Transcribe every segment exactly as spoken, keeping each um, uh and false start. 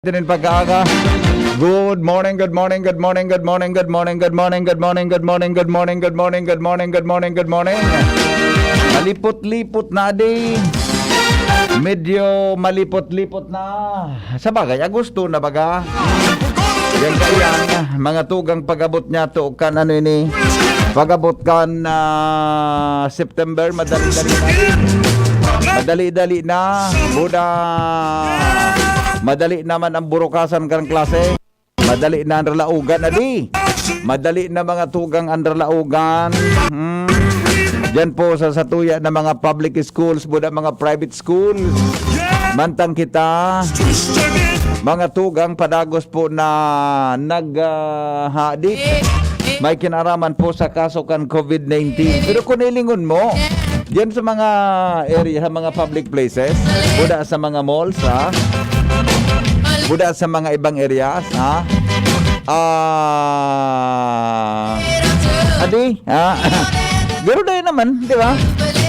Ito nin pag-aaga. Good morning, good morning, good morning, good morning, good morning, good morning, good morning, good morning, good morning, good morning, good morning, good morning, good morning. Malipot-lipot na di. Medyo malipot-lipot na. Sa bagay, Agosto na baga. Yan kaya, mga tugang pag-abot niya to kan ano ini. Pag-abot kan ah, September, madali-dali na. Madali-dali na. Buda, madali naman ang burukasan kan klase. Madali na ang ralaugan, adi. Madali na mga tugang ang ralaugan. Hmm. Diyan po sa satuya na mga public schools, buda mga private schools. Mantang kita, mga tugang padagos po na naghahadit. May kinaraman po sa kaso kan COVID nineteen. Pero kung ilingon mo, diyan sa mga area, sa mga public places, buda sa mga malls, ha? Buda sa mga ibang areas, ha? Ah, adi, ha? Pero dahil naman, di ba?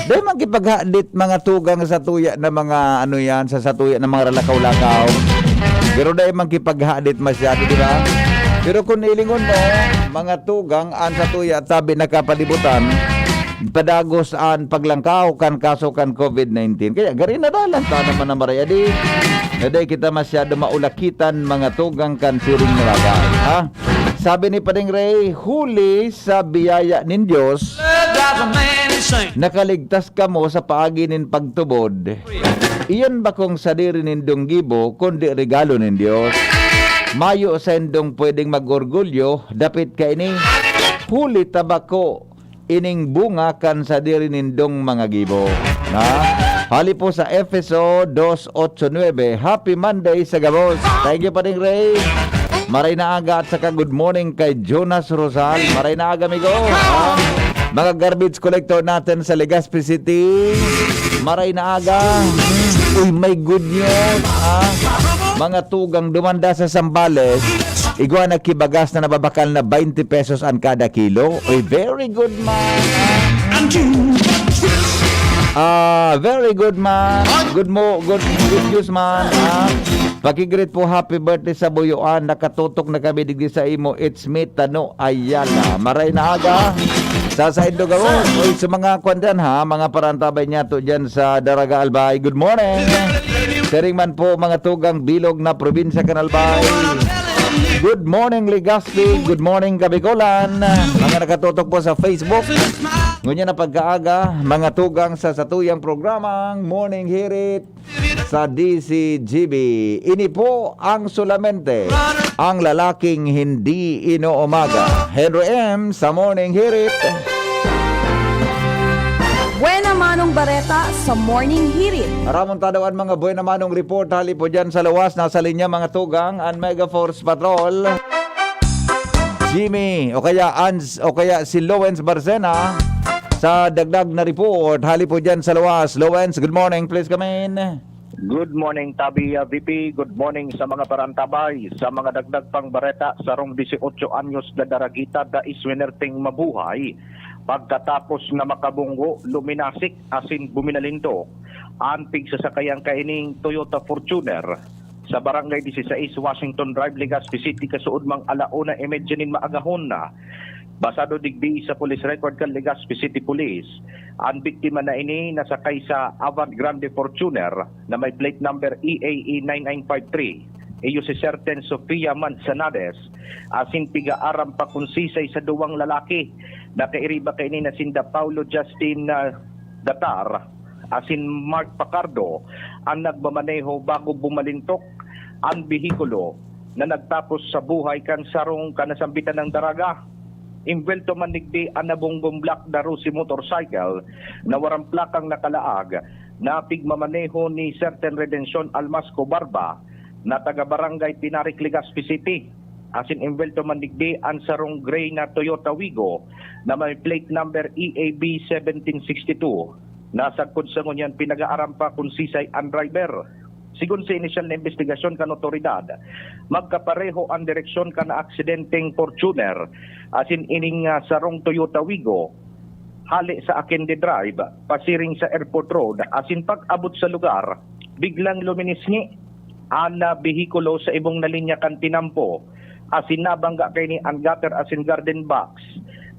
Dahil magkipaghadit mga tugang sa tuya na mga ano yan, sa satuya na mga ralakaw-lakaw. Pero dahil magkipaghadit masyado, di ba? Pero kung ilingon mo, mga tugang, an satuya tabi nakapalibutan, padagos an paglangkaw kan kaso kan COVID nineteen. Kaya gari na dalan ta naman na marayadi. Na dahil kita masyado maulakitan mga tugang kan siring na bagay, ha? Sabi ni Pading Ray, huli sa biyaya nin Diyos, nakaligtas kamo sa paagi nin pagtubod. Iyan bakong sadiri nindong gibo, kundi regalo nin Diyos. Mayo saindong pwedeng mag-orgulyo, dapit kaini. Huli ta bako ining bunga kan sadiri nindong mga gibo. Na? Hali po sa Efeso dos ocho nuebe, Happy Monday sa gabos. Thank you, Pading Ray. Maray na aga at saka good morning kay Jonas Rosal. Maray na aga, amigo. Ah, mga garbage collector natin sa Legazpi City. Maray na aga. Uy, may good news. Ah, mga tugang dumanda sa Zambales. Igwa nagkibagas na nababakal na twenty pesos an kada kilo. Uy, very good man. Ah, very good man. Good mo, good, good news man. Ah, pakigreet po, happy birthday sa Buyoan. Nakatutok na kami digdi sa imo. It's me, Tano Ayala. Maray na aga. Sa saindo gawon. Uy, sa mga kwan dyan, ha, mga parantabay niya to dyan sa Daraga Albay. Good morning. Siring man po, mga tugang bilog na probinsya kan Albay. Good morning, Legazpi. Good morning, Kabikolan. Mga nakatutok po sa Facebook. Ngunyan na pagkaaga, mga tugang sa satuyang programang Morning Hirit sa D C G B. Ini po ang solamente, ang lalaking hindi inuumaga. Henry M sa Morning Hirit. Buena Manong Bareta sa Morning Hirit. Ramon ta daw an mga buena manong report hali po dyan sa luwas. Nasa linya, mga tugang, an Mega Force Patrol. Jimmy, o kaya Ans, o kaya si Lowens Barcena sa dagdag na report. Hali po dyan sa luwas. Lowens, good morning. Please come in. Good morning, Tabi, ah, V P. Good morning sa mga parantabay. Sa mga dagdag pang bareta, sarong dieciocho anyos na daragita, dai swinerteng mabuhay. Pagkatapos na makabunggo, luminasik asin buminalindok an pigsasakayan kaining Toyota Fortuner sa Barangay dieciséis, Washington Drive, Legazpi City, kasuodmang ala una y media nin maagahon na. Basado digdi sa police record kan Legazpi City Police, an biktima na ini nasakay sa Avant Grande Fortuner na may plate number E A E nine nine five three, iyo si Certain Sofia Manzanades, asin pigaaram pa kun sisay sa duwang lalaki. Nakairiba kaini na sinda Paulo Justin, ah, Datar asin Mark Pacardo an nagmamaneho bago bumalintok an behikulo na nagtapos sa buhay kan sarong kanasambitan ng daraga. Imbwelto man digdi an nabungbong Black Darusi motorcycle na waran plakang nakalaag na pigmamaneho ni Certain Redencion Almasco Barba na taga Barangay Pinarik, Legazpi City. Asin imbwelto man digdi an sarong gray na Toyota Wigo na may plate number E A B seventeen sixty-two. Nasagkod sa ngunyan, pinag-aaram pa kun sisay an driver. Sigon sa inisyal na imbestigasyon kan otoridad, magkapareho an direksyon kan aksidenteng Fortuner asin ining, ah, sarong Toyota Wigo hale sa Akende Drive, pasiring sa Airport Road, asin pag-abot sa lugar, biglang luminisngi an, ah, behikulo sa ibong na linya kan tinampo, asin nabangga kaini an gutter asin garden box.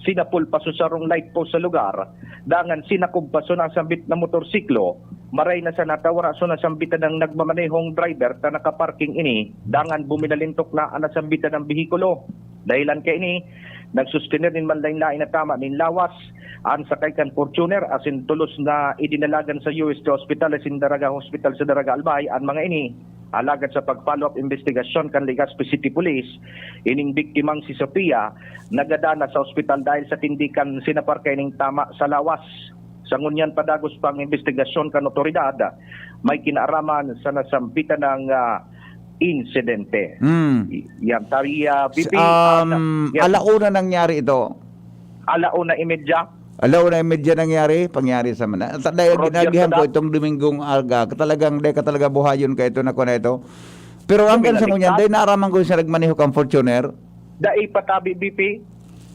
Sinapol pa so sarong light post sa lugar, dangan sinakob pa so nasambit na motorsiklo. Maray na sana ta wara so nasambitan nang nagmamanehong driver ta nakaparking ini, dangan buminalintok na an nasambitan nang behikulo. Dahelan kaini, nagsustener nin manlaen-laen na tama nin lawas an sakay kan Fortuner asin tolos na idinalagan sa U S T Hospital asin Daraga Hospital sa Daraga Albay an mga ini. Alagad sa pag-follow-up investigasyon kan Legazpi City Police, ining biktimang si Sofia nagada na sa ospital dahil sa tindi kan sinapar kaining tama sa lawas. Sa ngunyan padagos pang investigasyon kan otoridad, may kinaaraman sa nasambitan ng, ah, insidente. Mm. Y-, yan, Tari, ah, Si- V P, ah, um, na- yan. Alauna nangyari ito. Alauna imedya. Alauna imedya nangyari, pangyari sa mana. At dahil Roger ginagihan ko Sadat. Itong Domingong aga, talagang, dahil ka talaga buhayon ka ito na kuna ito. Pero hanggang sa Bumalik ngunyan, ka? Dahil naaraman ko siya nagmaneho kang Fortuner. Dai pa tabi, V P.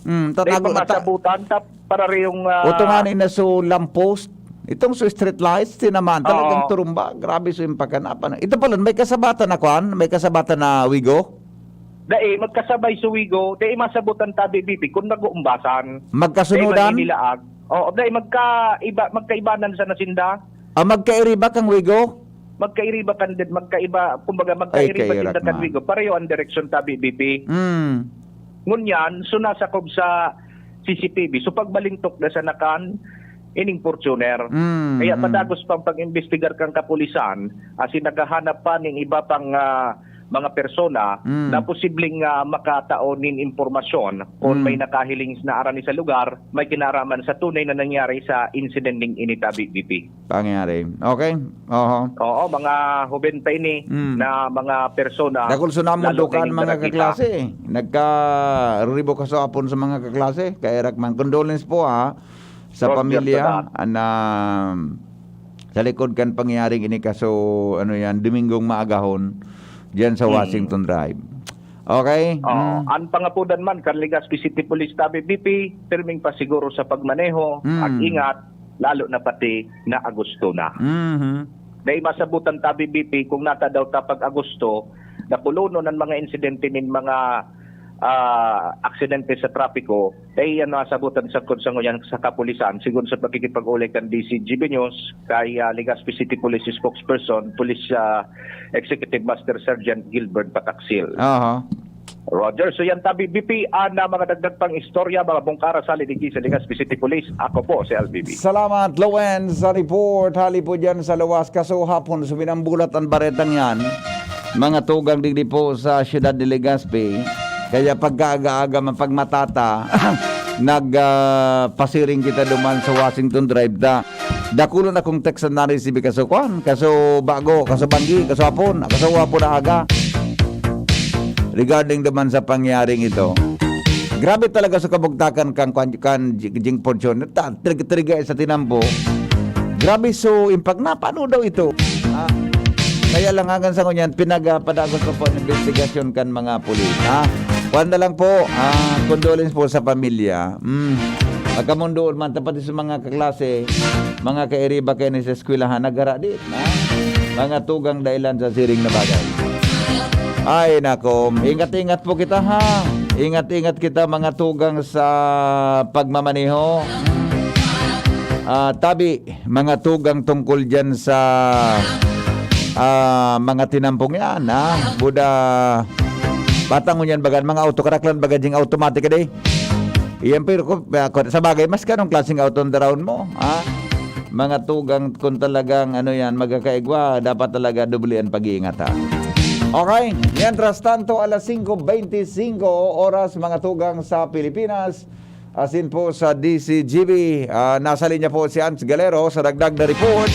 Mm, Dai tatago, pa ta- masabutan, ta parareyong, ah, Oto nga ni na so lamppost. Itong so street lights, tinamaan, talagang Oo. turumba. Grabe so impakan. Apa na? Ito pala, may kasabatan na kwan? May kasabatan na Wigo? Dai, magkasabay so Wigo. Dai masabutan tabi, V P, kung nag-uumbasan. Magkasunudan? Dai maninilaag. Oo, dai, magkaiba, magkaibanan sa nasinda. Ah, magkairiba kang Wigo? Magkairiba kan din, magkaiba, kumbaga, Ay, magkairiba kaira tinda kan ka. Wigo. Pareho ang direksyon tabi, V P. Mm. Ngunyan, so nasakob sa C C T V. So, pagbalintok na sa nakan, ining Fortuner. Mm, Kaya mm. padagos pang pag-imbestigar kang kapulisan, asin naghahanap pa ning iba pang, ah, mga persona Mm. na posibleng, ah, makatao nin impormasyon kung Mm. may nakahiling na arani sa lugar, may kinaraman sa tunay na nangyari sa insidenteng ini tabi, V P. Pangyari. Okay? Oho. Oo, mga hoben pa ini Mm. na mga persona, Dakul so namundukan, lalo na mga nakakita. kaklase. Nagka-, riribo ka sa apon sa mga kaklase. Kaya Rakman, condolence po, ha, sa Roger pamilya, Sadat. An, ah, sa likod kan pangyayaring ini kaso, ano yan, Domingong maagahon, diyan sa Mm. Washington Drive. Okay? Oo. Mm. An pangapodan man kan Legazpi City Police tabi, V P, pirming pasiguro sa pagmaneho, Mm. ag-ingat, lalo na pati na Agosto na. Mhm. Dai masabutan tabi, V P, kung nata daw ta pag Agosto, napulonon an mga insidente nin mga, ah, aksidente sa trapiko, dai yan masabutan sagkod sa ngunyan sa kapulisan, sigon sa pakikipag-uli kan D C G B News kay, ah, Legazpi City Police Spokesperson, Police, ah, Executive Master Sergeant Gilbert Pataksil. Aha. Roger, so yan tabi, V P, an, ah, mga dagdag pang istorya, mga bungkara sa Lidigis, sa Legazpi City Police. Ako po si L B B. Salamat, Lowen, sa report. Hali po dyan sa luwas. Kaso hapon, suminambulat ang baretang yan. Mga tugang digdi po sa siyudad de Legazpi. Kaya pagkaaga-aga, mapagmatata, nag, ah, pasiring kita duman sa Washington Drive ta. Dakulon akong text na na-receive kaso kwan, kaso bago, kaso banggi, kaso hapon, kaso hapon na aga. Regarding naman sa pangyaring ito, grabe talaga sa kabugtakan kan, kan, kan Jing Fortune. Ta-, trig-, triga sa tinampo. Grabe so impact na, paano daw ito? Ah, kaya lang hanggang sa ngunyan, pinagpadagos pa po ang investigasyon kan mga pulis, ha? Kwan na lang po, ah, condolence po sa pamilya. Mm. Pagkamundoon man, tapos sa mga kaklase, mga kairiba kayo ni sa eskwelahan, nagharadi, ha? Mga tugang dahilan sa siring na bagay. Ay, nako. Ingat-ingat po kita, ha? Ingat-ingat kita, mga tugang sa pagmamaneho. Ah, tabi, mga tugang tungkol dyan sa, ah, mga tinampong yan, ha? Buda, batang ngunyan bagan, mga auto, karaklan baga ding automatic, ade. Iyan, pero ko, ako, sa bagay, mas kanong klaseng auto ang daraon mo, ha? Mga tugang, kung talagang, ano yan, magkakaigwa, dapat talaga doble ang pag-iingat, ha? Okay, mientras tanto, alas singko beintisinko oras, mga tugang sa Pilipinas, asin po sa D C G B. Ah, nasa linya po si Ans Galero sa dagdag na report.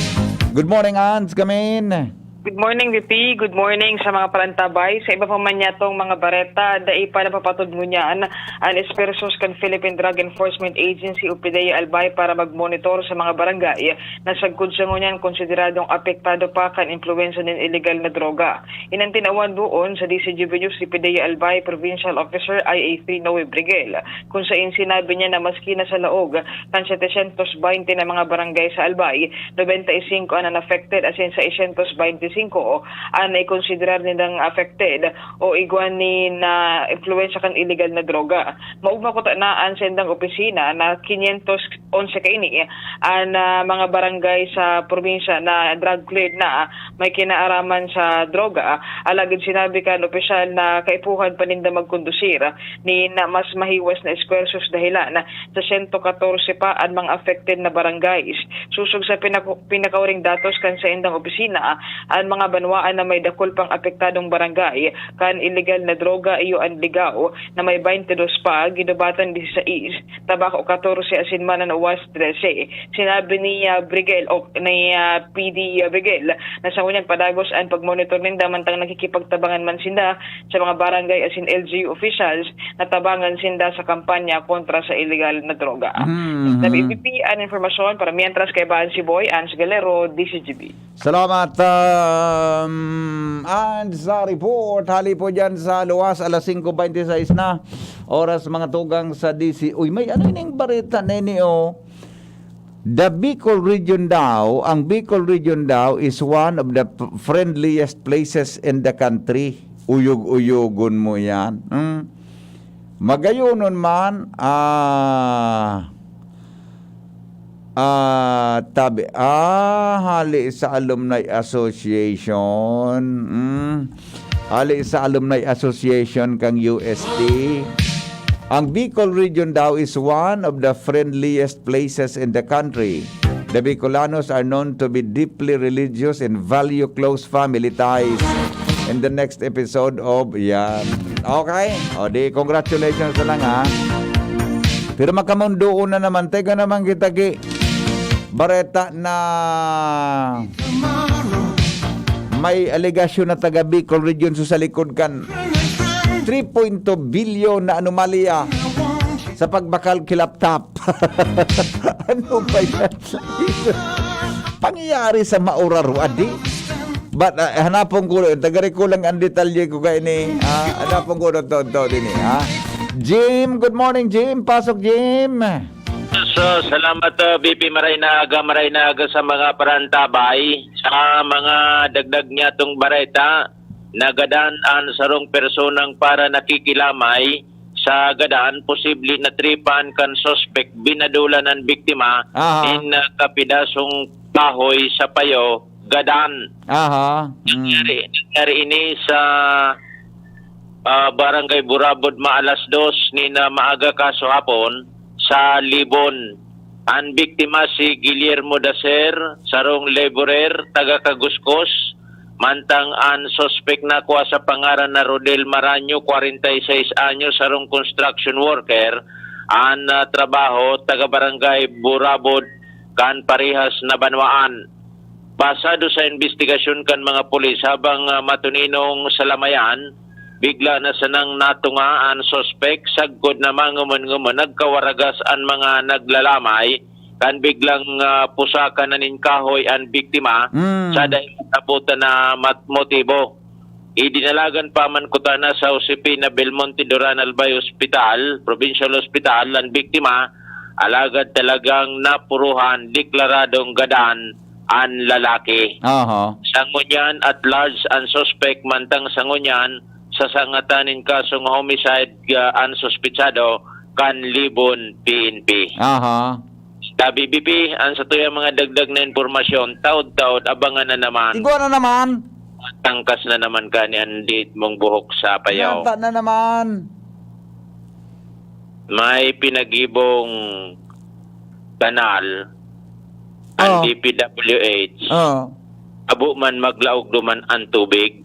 Good morning, Ans. Come in. Good morning, V P. Good morning sa mga palantabay. Sa iba pa man yatong mga bareta, dai pa napapatod ngunyan an espersos kan Philippine Drug Enforcement Agency o PDEA Albay para magmonitor sa mga barangay na sagkod sa ngunyan konsideradong apektado pa kan impluwensya nin iligal na droga. Iyan an tinawan duon sa D C G B News si PDEA Albay Provincial Officer I A three Noe Briguel, kung sain sinabi niya na maski na sa laog kan setecientos baynte na mga barangay sa Albay, nobenta y singko an unaffected asin seiscientos baynte singko an naikonsiderar nindang affected o igwa nin naimpluwensya kan iligal na droga. Maogma kuta na an saindang opisina na quinientos onse kaini an, ah, mga barangay sa probinsya na drug cleared na may kinaaraman sa droga. Alagad sinabi kan opisyal na kaipuhan pa ninda magkondusir nin mas mahiwas na esfuerso sa dahilan sa sento katorse pa an mga affected na barangays. Sosog sa pinaku-, pinakauring datos kan saindang opisina, an mga banwaan na may dakul pang apektadong barangay kan iligal na droga iyo an Ligao na may baynte dos pa, Guinobatan disisais, Tabaco katorse asin Mananawas trese. Sinabi ni, ah, Brigel o ni, ah, P D Brigel na sa ngunyan padagos an pagmonitor ninda mantang nakikipagtabangan man sinda sa mga barangay asin L G U officials na tabangan sinda sa kampanya kontra sa iligal na droga. Mhm. Sa B P P, an impormasyon para mientras kay Baan Siboy, Ange Galero, D C G B. Salamat, um, and sa report, hali po dyan sa luwas, alas singko bente seis na oras, mga tugang sa D C. Uy, may ano ining bareta na ini, oh? The Bicol region daw, ang Bicol region daw is one of the p-, friendliest places in the country. Uyog-uyogon mo yan. Hmm? Magayonon man, ah, ah, tabi, ah, hali sa Alumni Association. Hmm. Hali sa Alumni Association kang U S T. Ang Bicol region daw is one of the friendliest places in the country. The Bicolanos are known to be deeply religious and value close family ties. In the next episode of, yan. Okay? O di, congratulations na lang, ha? Pero makamundoon na naman. Teka naman kita ki bareta na may alegasyon na taga Bicol Region so sa likod kan three point two billion na anomalya sa pagbakal ki laptop. Ano ba yan? Pangyayari sa mauraro, adi? But, ah, hanapon ko, tagari ko lang ang detalye ko kaini, ah, hanapon ko na to, to, din, eh, ah. Jim, good morning, Jim. Pasok, Jim. So, salamat, ah, B P. Maray na aga, maray na aga sa mga parantabay. Sa mga dagdag niya tong bareta, nagadan ang sarong personang para nakikilamay sa gadan, posible na tripan kan suspek, binadulan ang biktima Aha. in, ah, kapidasong kahoy sa payo, gadan. Aha. Mm. Nangyari, nangyari ini sa, ah, Barangay Burabod, maalas dos nin, ah, maaga kaso hapon, sa Libon. Ang biktima si Guillermo Dacer, sarong laborer, taga Kaguskos, mantang an suspek nakua sa pangaran na Rodel Maranyo, kwarenta y seis anyos, sarong construction worker, an, ah, trabaho, taga Barangay Burabod, kan parehas na banwaan. Basado sa imbestigasyon kan mga pulis, habang, ah, matuninong sa lamayan, bigla na sanang natunga an suspek, sagkod na mangumon-ngumon, nagkawaragas an mga naglalamay, kan biglang, ah, pusakan na nin kahoy an biktima Mm. sa dai masabutan na mat-, motibo. Idinalagan pa man kutana sa Josefina Belmonte Duran Albay Hospital, Provincial Hospital, an biktima, alagad talagang napuruhan, deklaradong gadan an lalaki. Aha. Sa ngunyan, at large an suspek, mantang sa ngunyan, sasangatan nin kasong homicide, ah, an suspetsado kan Libon P N P. Aha. Sa B B P, ang satuyang mga dagdag na impormasyon, taod-taod, abangan na naman. Igwa na naman. Tangkas na naman kani an diit mong buhok sa payaw. Nata na naman. May pinagibong kanal ang Oh. D P W H. Oh. Abo man maglaog duman ang tubig.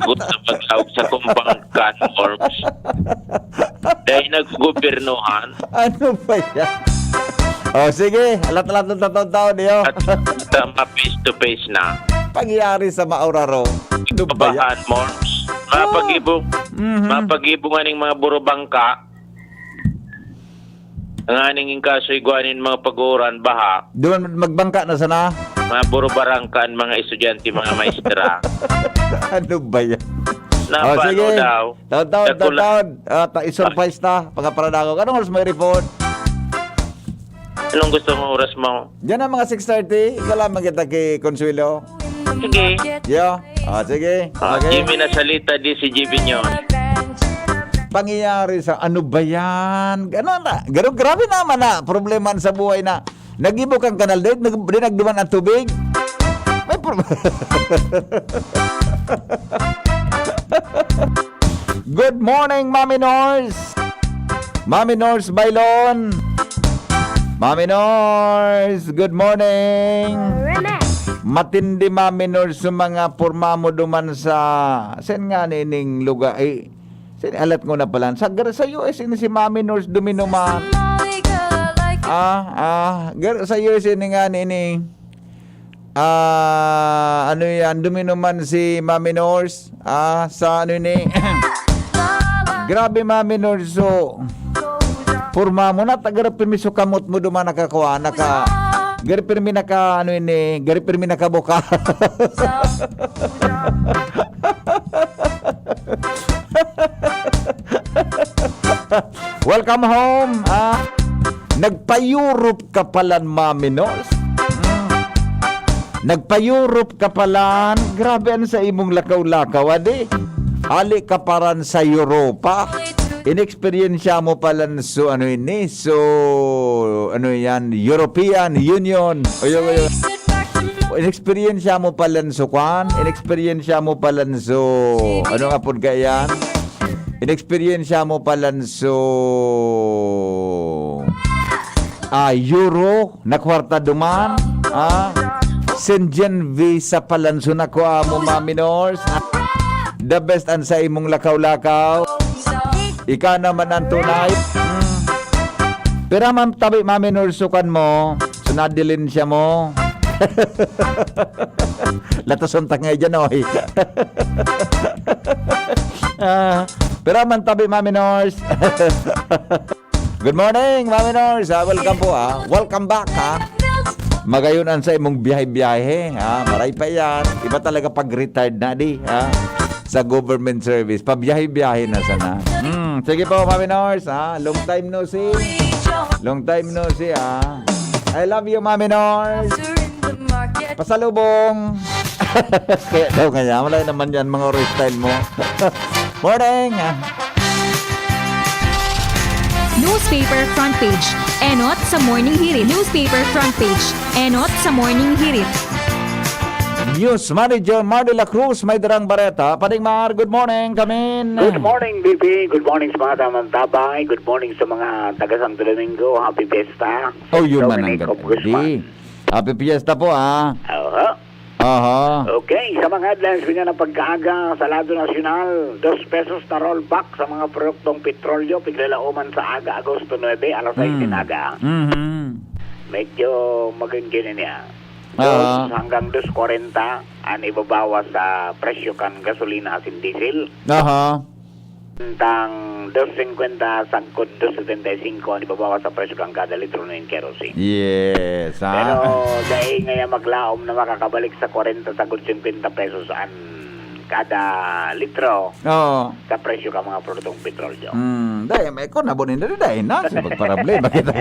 Gusto maglaog sa kumpang kan Worms. Dahil naggobernohan. Ano ba yan? Oh, sige. Alat-alat ng taon-taon, niyo. At tama face to face na. Pangyayari sa mauraro. Ano ba yan? Babahan, Worms. Mapag-ibong, Mhm. mapag-ibong aning mga burubangka. Nganing in kaso igwa nin mga paguran, baha. Doon magbangka na sana. Mga burubarangka an mga estudyante, mga maestra. Ano ba yan? Napano Oh, sige. daw? Taon-taon, Dakula- taon-taon. Ah, ta-, i-surprise ta, mga paradangog. Anong oras may report? Anong gusto mong oras mo? Diyan ang mga six thirty. Ikaw lang magkita kay Consuelo. Sige. Yo. Ah, sige. Ah, okay. Jimmy na salita, di si Jimmy yun. Pangyayari sa, ano ba yan? Ano na? Garo-, grabe naman na. Problema sa buhay na. Nagibo kang kanal, di, nag-, di nagduman ang tubig. May pro-, Good morning, Mami Nors. Mami Nors Bailon. Mami Nors, good morning. Correct. Matindi, Mami Nors, sa mga porma mo duman sa, saan nga nining lugar? Eh, saan, alat ko na pala. Sa, sa U S ini si Mami Nors duminuman. Ah, ah, gar-, sa U S ini nga nini. Ah, ano yan? Duminuman si Mami Nors. Ah, sa ano ni? Grabe, Mami Nors. So, porma mo na, taga pirmi so kamot mo duman nakakuha, naka, gari pirmi naka, ano ini, gari pirmi nakabuka. Welcome home. Ah, nagpa-Europe ka palan, Mami Nors. Mm. Nagpa-Europe ka palan. Grabe an sa imong lakaw-lakaw, adi. Ali ka paran sa Europa. Inexperyensya mo palan so, ano ini? So, ano yan? European Union. Oy, oy, oy. Inexperyensya mo palan so kwan? Inexperyensya mo palan so, ano nga pod kaya yan? Inexperyensya mo palan so, ah, euro na kwarta duman? Ah? Schengen visa palan so nakua mo, Mami Nors? The best an sa imong lakaw-lakaw. Ika naman ang tunay. Hmm. Pira man tabi, Mami Nors, sukan mo? So, nadilin siya mo. Latos ang tangay dyan, oy. Ah, pira man tabi, Mami Nors. Good morning, Mami Nors. Ah, welcome po, ah. Welcome back, ha. Magayon an sa imong biyahe-biyahe, ha. Maray pa yan. Iba talaga pag retired na, di, ha. Sa government service, pabiyahe-biyahe na sana. Hmm, sige po, Mami Nors, ha. Long time no see. Long time no see, ha. I love you, Mami Nors. Pasalubong. Kaya daw kaya, wala naman yan, mga oras style mo. Morning. Newspaper front page. Enot sa Morning Hirit. Newspaper front page. Enot sa Morning Hirit. News Manager Mar de la Cruz, may darang bareta. Pading Mar, good morning, kamin. Good morning, B B. Good morning sa mga tamang tabay. Good morning sa mga taga Santo Domingo. Happy Fiesta. Oh, yun man ang Dominic of ganda. Guzman. Di. Happy Fiesta po, ah. Oho. Aha. Okay, sa mga headlines ko niya ng pagkaaga, sa lado nasyonal, dos pesos na rollback sa mga produktong petrolyo, piglalaoman sa aga, Agosto nuebe, alas sais Mm. din aga. Mhm. Medyo maganda na niya. Aha. Dos hanggang dos kwarenta, ang ibabawas sa presyo kan gasolina asin diesel. Aha. Tang dos singkwenta sagkod dos setenta y singko ang ibabawas sa presyo kan kada litro nin kerosene. Yes, ah. Pero dai ngaya maglaom na makakabalik sa kwarenta sagkod singkwenta pesos an kada litro Oo. sa presyo kan mga produktong petrolyo. Hmm, dai, may ko nabo ninda, dai na, si magproblema kita.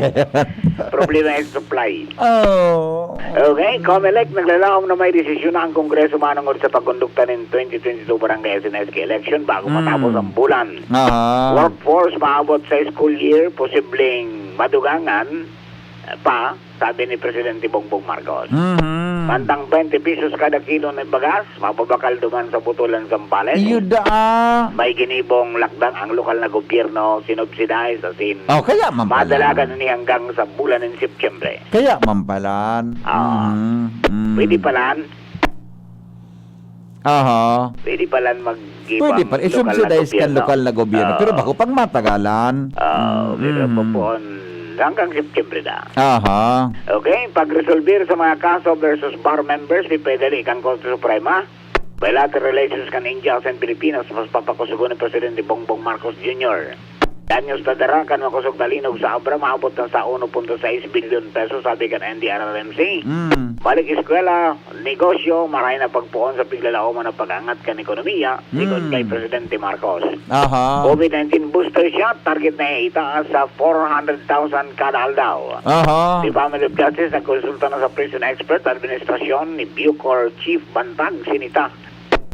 Problema is supply. Oh. Okay, Comelec, naglalaom na may desisyon na ang Kongreso manongod sa pagkondukta nin twenty twenty-two Barangay S N S K election bago Mm. matapos ang bulan. Aha. Workforce maabot sa school year, posibleng madugangan pa, sabi ni Presidente Bongbong Marcos. Mhm. Mantang twenty pesos kada kilo na bagas, mapabakal duman sa butulan Zambales. Iyo daa. May ginibong lakdang ang lokal na gobyerno, sinubsidize asin Oh, kaya man pala. madalagan ini hanggang sa bulan ng Setyembre. Kaya man palan. Ah. Mhm. Mm. Pwede palan. Aha. Pwede palan mag-, Pwede pa. Isubsidize kan lokal na gobyerno. Ah. Pero bako pang matagalan. Ah, Mm, pero mm. pupuon hanggang Setyembre na. Aha. Okay, pagresolbir sa mga kaso versus bar members, ipadali kan Korte Suprema. Bilateral relations kan India asin Pilipinas, mas papakusugon ni Presidente Bongbong Marcos Junior. Danyos na dara kan makosog na linog sa Abra maabot na sa uno punto sais bilyon pesos, sabi kan N D R R M C. Mm. Balik eskwela, negosyo, maray na pagpoon sa piglalaoman na pag-angat kan ekonomiya, sigon Mm. kay Presidente Marcos. Aha. COVID nineteen booster shot, target na itaas sa four hundred thousand kada aldaw. Aha. The Family of Justice nagkonsulta na sa prison expert administrasyon ni Bucor Chief Bantag Sinita.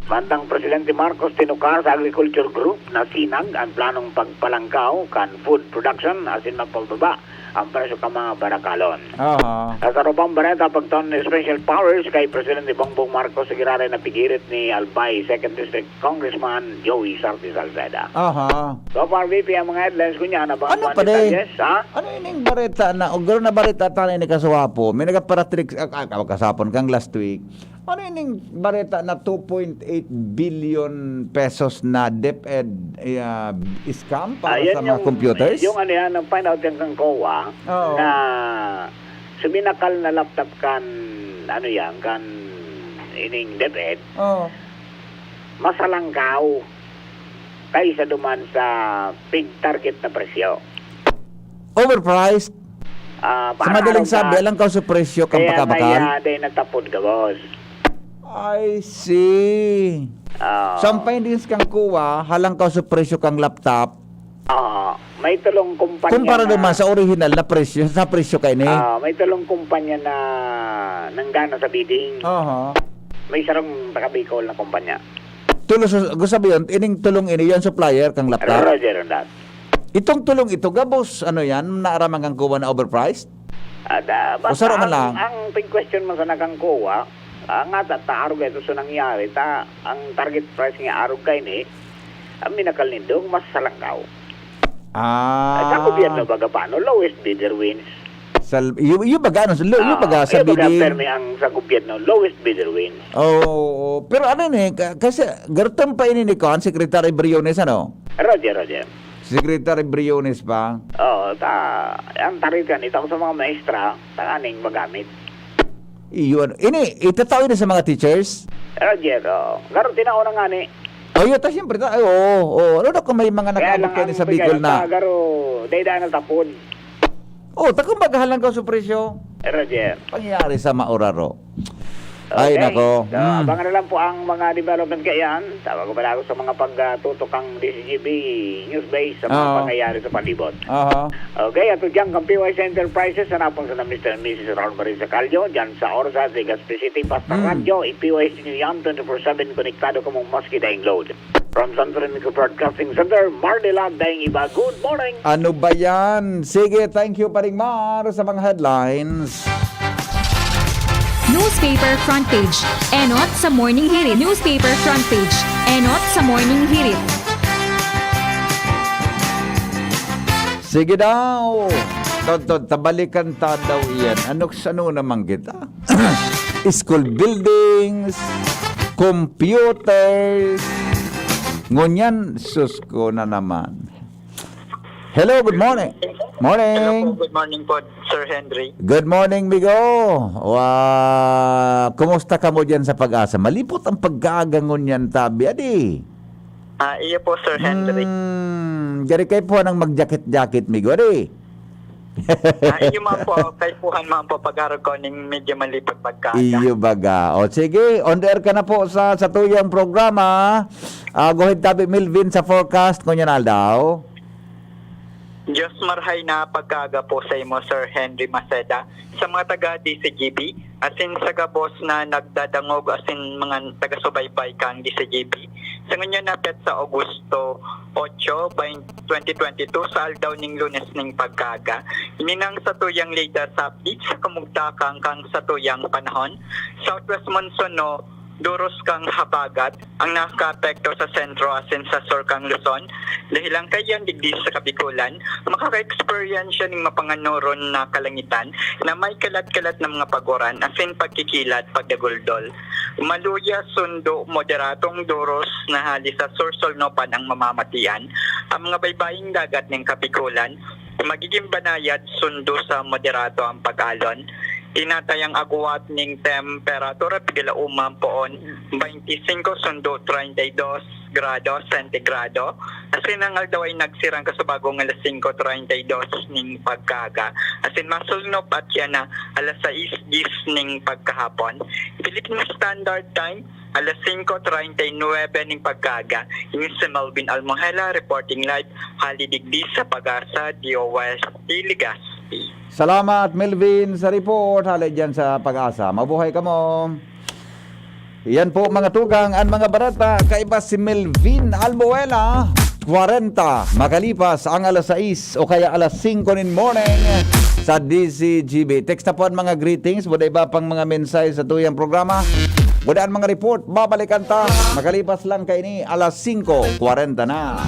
Mantang Presidente Marcos tinukar sa Agriculture Group na sinag ang planong pagpalangkaw kan food production asin mapababa ang presyo kan mga barakalon. Aha. Sa sarong pang bareta, pagton ni special powers kay Presidente Bongbong Marcos sa giraray na pigirit ni Albay Second District Congressman Joey Sarte Salceda. Aha. So far, V P, ang mga headlines ko niyan. Abang Ano mga pa, day? detalles, ha? Ano ining bareta na, o garo na bareta tayo ni Kasuwapo? May nagaparatrick, ah, ah, kasapon kang last week. Ano ining bareta na two point eight billion pesos na DepEd, eh, ah, scam para Ayan sa mga yung, computers? yung ano yan, ang find out yan kang COA Oo. na suminakal na laptop kan, ano yan, kan ining DepEd, Oo. mas halangkaw kaysa duman sa pig target na presyo. Overpriced? Ah, Sa para madaling araw ka. sabi, alang ka sa presyo kang Kaya pakabakal? kaya, day natapod ka, boss. I see. Ah. So, ang findings kang COA, halang ka sa presyo kang laptop? Ah, may tulong kumpanya Kumpara na naman sa orihinal na presyo, sa presyo kaini? Ah, may tulong kumpanya na nanggana sa bidding. Aha. May sarong taga Bicol na kumpanya. Tulos, gusto sabihin, ining tulong ini, yung supplier kang laptop? Roger on that. Itong tulong ito, gabos, ano yan, naaraman kang COA na overpriced? At, ah, basta Usa ra man ang, lang. ang pig-question man sana kang COA, ah, nga ta, ta arog ito sa nangyari, ta, ang target price nga arog kaini, ang minakal nindong mas salangkaw. Ah. Sa gobyerno, baga paano? Lowest bidder wins. Sa, iyo, iyo baga, ano, sa lo-, iyo Ah, baga sa iyo baga bidding. permi ang sa gobyerno, lowest bidder wins. Oo, oo. Pero ano ni, ka-, kasi gartan pa ini ni Kuan, Secretary Briones, ano? Roger, Roger. Secretary Briones pa? Oo, ta, ang tarikan, itaw sa mga maestra, tanganing magamit. Iyon. Ini, itatao ini sa mga teachers? Roger, oo. Garo, tinao na nga ni. Oh, yun, ta, siyempre, ta, ay, oo, oo. Ano na kung may mga Kaya nakabot lang kayo ang sa bigay, Bicol na? ta, garo, dayda na tapon. Oh, ta, kung maghalang ka sa presyo. Roger. Pangyayari sa mauraro. Ay, Okay. nako. So, Mm. abangan na lang po ang mga development kaiyan. Tawag ko pala ako sa mga pagtutok ang D Z G B News Base sa mga Oo. pangyayari sa palibot. Aha. Okay, at diyan kang P Y C Enterprises, hanapon sa na Mister and Missus Raul Marie Sacalyo, diyan sa Orsa, Legazpi City, Pastor Mm. Radyo, i-P Y C nyo yan, twenty-four seven konektado kamong maski daing load. From Santo Domingo Broadcasting Center, Marlila, daing iba, good morning! Ano ba yan? Sige, thank you, Paring Mar, sa mga headlines. Newspaper front page. Enot sa Morning Hirit. Newspaper front page. Enot sa Morning Hirit. Sige daw. Tod, tod, tabalikan ta daw iyan. Ano, ano naman kita? School buildings, computers. Ngunyan, sus ko na naman. Hello, good morning. Morning. Hello po, good morning po, Sir Henry. Good morning, migo. Wa, kumusta ka mo diyan sa Pag-asa? Malipot ang pagkaaga ngunyan tabi, adi. Ah, iyo po, Sir Henry. Hmm, gari kay po nang magjakit-jakit, migo, adi. Ah, iyo man po, kay puhan man po, pag-arog ko ning medyo malipot pagkaaga. Iyo baga. O sige, on air ka na po sa, sa tuyang programa. Ah, go ahead, tabi Melvin, sa forecast ngunyan aldaw. Diyos marhay na pagkaaga po sa imo, Sir Henry Maceda, sa mga taga D C G B, asin sa gabos na nagdadangog asin mga taga-subaybay kan D C G B. Sa ngunyan na petsa Agosto otso, bain-, twenty twenty-two, sa aldaw ning Lunes ning pagkaaga, ini nang sa tuyang latest update sa kamugtakan kan sa tuyang panahon. Southwest monsoon, no, duros kang habagat ang nakakaapekto sa sentro asin sa sur kang Luzon. Dahelan kaiyan digdi sa Kabikolan, makaka-eksperyensya ning mapanganoron na kalangitan na may kalat-kalat na mga paguran asin pagkikilat, pagdaguldol. Maluya sundo moderadong duros na hali sa sur-sulnopan ang mamamatian. Ang mga baybaying dagat ning Kabikolan, magiging banayad sundo sa moderato ang pag-alon. Tinatayang agwat ning temperatura pigala-uman poon, twenty-five sundo treinta y dos. grado sentigrado. Asin ang aldaw ay nagsirang kasubagong alas singko treinta y dos ning pagkaaga. Asin masulnop at yan na alas sais diyes ning pagkahapon. Philippine Standard Time, alas singko treinta y nuebe ning pagkaaga. Ini si Melvin Almohela reporting live hali digdi sa Pag-asa D O S T Legazpi. Salamat, Melvin, sa report. Hali dyan sa Pag-asa. Mabuhay kamo. Yan po, mga tugang, ang mga bareta. Kaiba si Melvin Albuela, kwarenta, makalipas ang alas sais o kaya alas singko nin morning sa D Z G B. Text na po ang mga greetings, wala iba pang mga mensahe sa tuyang programa. Wala ang mga report, babalikan ta. Makalipas lang kaini, alas singko kwarenta na.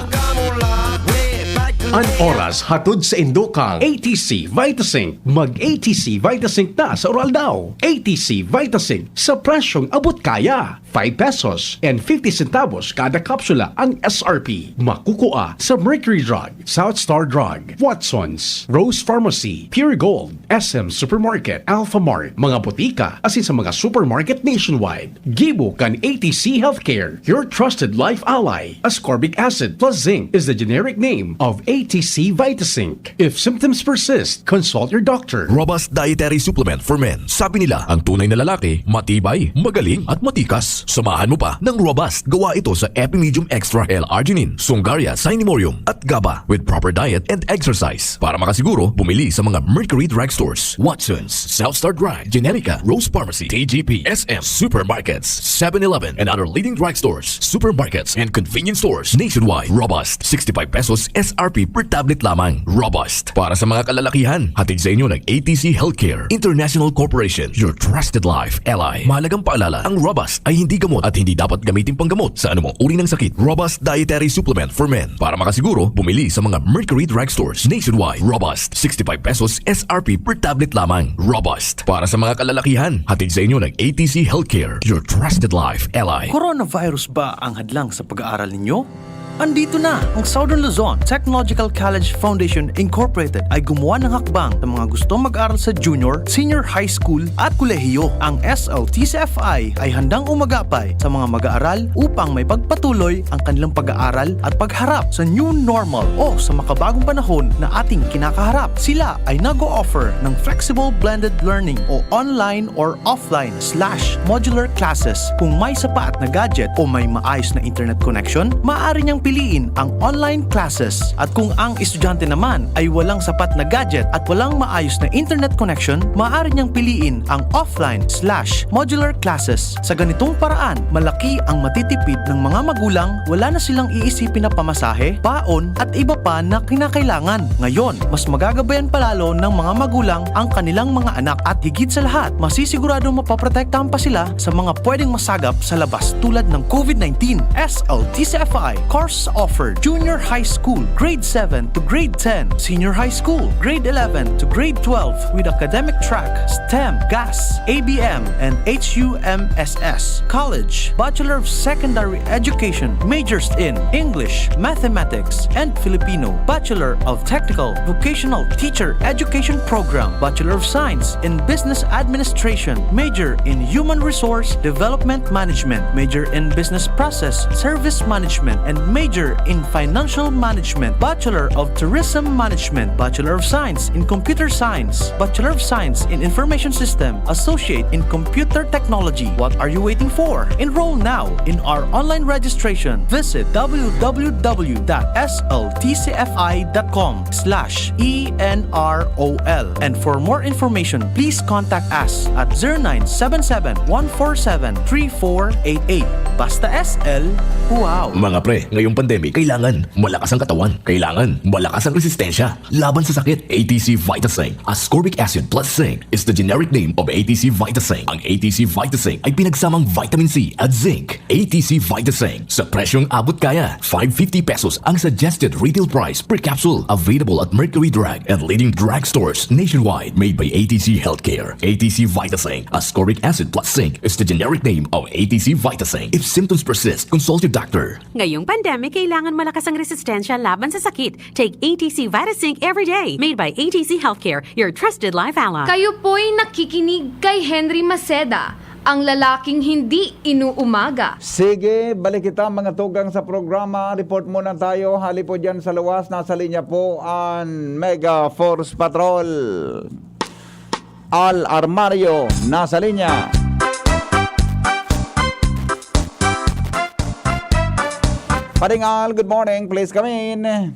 An oras hatod sa indo kang A T C Vitasync. Mag A T C Vitasync na sa Uraldaw. A T C Vitasync sa presyong abot kaya. Five pesos and fifty centavos kada kapsula ang S R P. Makukua sa Mercury Drug, South Star Drug, Watson's, Rose Pharmacy, Pure Gold, S M Supermarket, Alpha Mart, mga botika, asin sa mga supermarket nationwide. Gibo kan A T C Healthcare, your trusted life ally. Ascorbic acid plus zinc is the generic name of A T C Vitasync. If symptoms persist, consult your doctor. Robust Dietary Supplement for Men. Sabi nila, ang tunay na lalaki, matibay, magaling, at matikas. Samahan mo pa ng Robust. Gawa ito sa Epimedium Extra L-Arginine, Sungaria, Cinemorium, at GABA with proper diet and exercise. Para makasiguro, bumili sa mga Mercury Drug Stores, Watson's, South Star Drug, Generica, Rose Pharmacy, T G P, S M, supermarkets, seven eleven, and other leading drug stores, supermarkets, and convenience stores nationwide. Robust, sixty-five pesos S R P per tablet lamang. Robust. Para sa mga kalalakihan, hatid sa inyo ng A T C Healthcare International Corporation, your trusted life ally. Mahalagang paalala, ang Robust ay hindi gamot at hindi dapat gamitin panggamot sa anumang uri ng sakit. Robust Dietary Supplement for Men. Para makasiguro, bumili sa mga Mercury Drug Stores nationwide. Robust, sixty-five pesos S R P per tablet lamang. Robust. Para sa mga kalalakihan, hatid sa inyo ng A T C Healthcare, your trusted life ally. Coronavirus ba ang hadlang sa pag-aaral ninyo? Andito na ang Southern Luzon Technological College Foundation Incorporated ay gumawa ng hakbang sa mga gustong mag-aral sa junior, senior high school at kolehiyo. Ang S L T C F I ay handang umagapay sa mga mag-aaral upang may pagpatuloy ang kanilang pag-aaral at pagharap sa new normal o sa makabagong panahon na ating kinakaharap. Sila ay nag-o-offer ng flexible blended learning o online or offline slash modular classes. Kung may sapat na gadget o may maayos na internet connection, maaari niyang piliin ang online classes. At kung ang estudyante naman ay walang sapat na gadget at walang maayos na internet connection, maaari niyang piliin ang offline slash modular classes. Sa ganitong paraan, malaki ang matitipid ng mga magulang, wala na silang iisipin na pamasahe, baon, at iba pa na kinakailangan. Ngayon, mas magagabayan palalo ng mga magulang ang kanilang mga anak at higit sa lahat, masisigurado mapoprotektahan pa sila sa mga pwedeng masagap sa labas tulad ng COVID nineteen. S L T C F I course offered: Junior High School, Grade seven to Grade ten, Senior High School, Grade eleven to Grade twelve, with academic track STEM, GAS, A B M, and H U M S S. College, Bachelor of Secondary Education, majors in English, Mathematics, and Filipino. Bachelor of Technical Vocational Teacher Education Program, Bachelor of Science in Business Administration, major in Human Resource Development Management, major in Business Process Service Management, and major in Financial Management, Bachelor of Tourism Management, Bachelor of Science in Computer Science, Bachelor of Science in Information System, Associate in Computer Technology. What are you waiting for? Enroll now in our online registration. Visit w w w dot s l t c f i dot com slash e n r o l. And for more information, please contact us at zero nine seven seven, one four seven, three four eight eight. Basta S L, wow! Mga pre, ngayong pandemic, kailangan malakas ang katawan. Kailangan malakas ang resistensya laban sa sakit. A T C Vitasync, ascorbic acid plus zinc, is the generic name of A T C Vitasync. Ang A T C Vitasync ay pinagsamang vitamin C at zinc. A T C Vitasync, sa presyong abot kaya, five fifty pesos ang suggested retail price per capsule. Available at Mercury Drug and leading drugstores nationwide. Made by A T C Healthcare. A T C Vitasync, ascorbic acid plus zinc, is the generic name of A T C Vitasync. If symptoms persist, consult your doctor. Ngayong pandemic, kailangan malakas ang resistensya laban sa sakit. Take A T C Vitasync every day. Made by A T C Healthcare, your trusted life ally. Kayo po'y nakikinig kay Henry Maceda, Ang lalaking hindi inuumaga. Sige, balik kita mga tugang sa programa. Report muna tayo. Hali po dyan sa luwas, nasa linya po ang Mega Force Patrol. Al Armario, nasa linya. Paring Al, good morning. Please come in. Yes,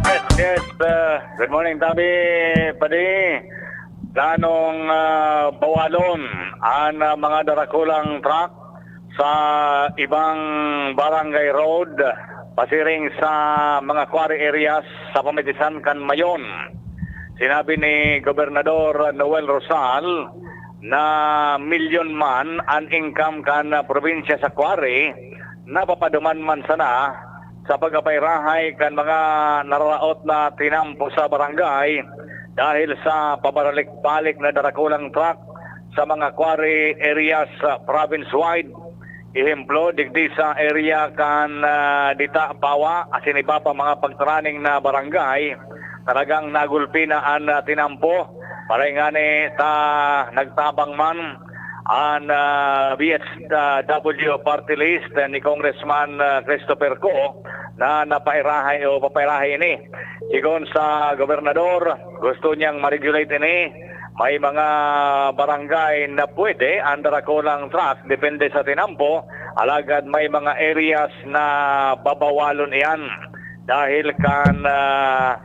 yes, yes. Uh, good morning, Tabi. Padi, planong uh, bawalon ang uh, mga darakulang truck sa ibang barangay road pasiring sa mga quarry areas sa pamitisan kan Mayon. Sinabi ni Gobernador Noel Rosal na milyon man an income kan uh, probinsya sa quarry, napapaduman man sana sa pagkapairahay kan mga nararaot na tinampo sa barangay dahil sa pabalik-balik na darakulang truck sa mga quarry areas sa province-wide. Ehemplo, digdi sa area kan uh, Dita, Pawa, asin iba pa mga pagtaraning na barangay, talagang nagulpi na an uh, tinampo. Parengani ta nagtabang man an uh, B H W party list ni Congressman uh, Christopher Co na napairahay o papairahay ini. Sigon sa gobernador, gusto niyang ma-regulate ini. May mga barangay na pwede ang darakulang truck depende sa tinampo, alagad may mga areas na babawalon iyan dahil kan uh,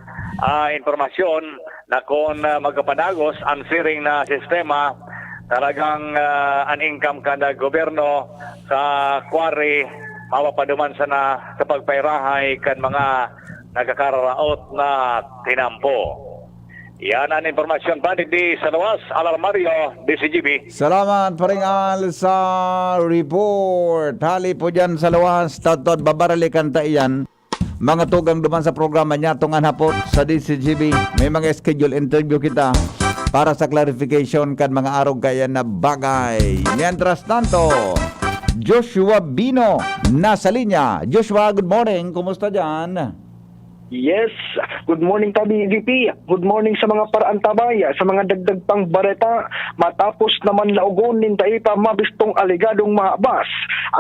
uh, impormasyon na kung uh, magkapadagos ang siring na sistema, talagang uh, an income kan gobyerno sa quarry mapapaduman sana sa pagpairahay kan mga nagkakararaot na tinampo. Yan ang impormasyon pa digdi sa luwas, Al Armario, D C G B. Salamat, Paring Al, sa report. Hali po dyan sa luwas, tattod, babaralikan ta iyan. Mga tugang duman sa programa niya, tungan hapot sa D C G B. May mga schedule interview kita para sa clarification kan mga arog kaya na bagay. Mientras tanto, Joshua Bino, nasa linya. Joshua, good morning. Kumusta dyan? Yes, good morning Tabi V P. Good morning sa mga paraantabay, sa mga dagdag pang bareta. Matapos naman laogon nin dai pa mabistong alegadong mahabas,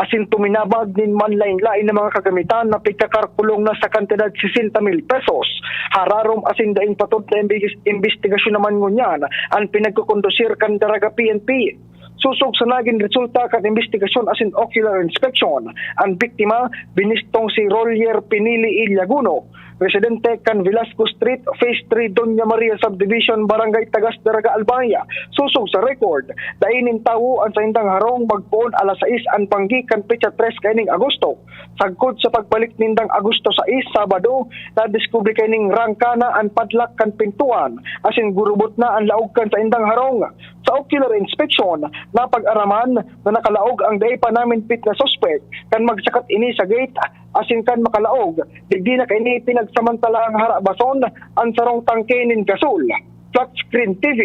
asin tuminabag nin manlain-lain na mga kagamitan na pigkakarkulong na sa kantidad sesenta mil pesos. Hararom asin daing patod na imbis- imbestigasyon naman ngunyan an pinagkukondusir kan Daraga P N P. Sosog sa nagin resulta kan imbestigasyon asin ocular inspection, an biktima binistong si Rolier Pinili Illaguno, residente kan Velasco Street, Phase three, Doña Maria Subdivision, Barangay Tagas, Daraga, Albaya. Sosog sa record, dai nin tawo an saindang harong magpoon alas sais an panggi kan petsa tres kaining Agosto. Sagkod sa pagbalik nindang Agosto sais, Sabado, nadiskubre kaining rangka na an padlak kan pintuan, asin gurubot na an laog kan saindang harong. Sa ocular inspection, napag-araman na nakalaog ang dai pa naminpit na suspek kan magsakat ini sa gate asin kan makalaog, digdi na kaini pinagsamantalaang harabason an sarong tangke nin gasol, flat screen T V,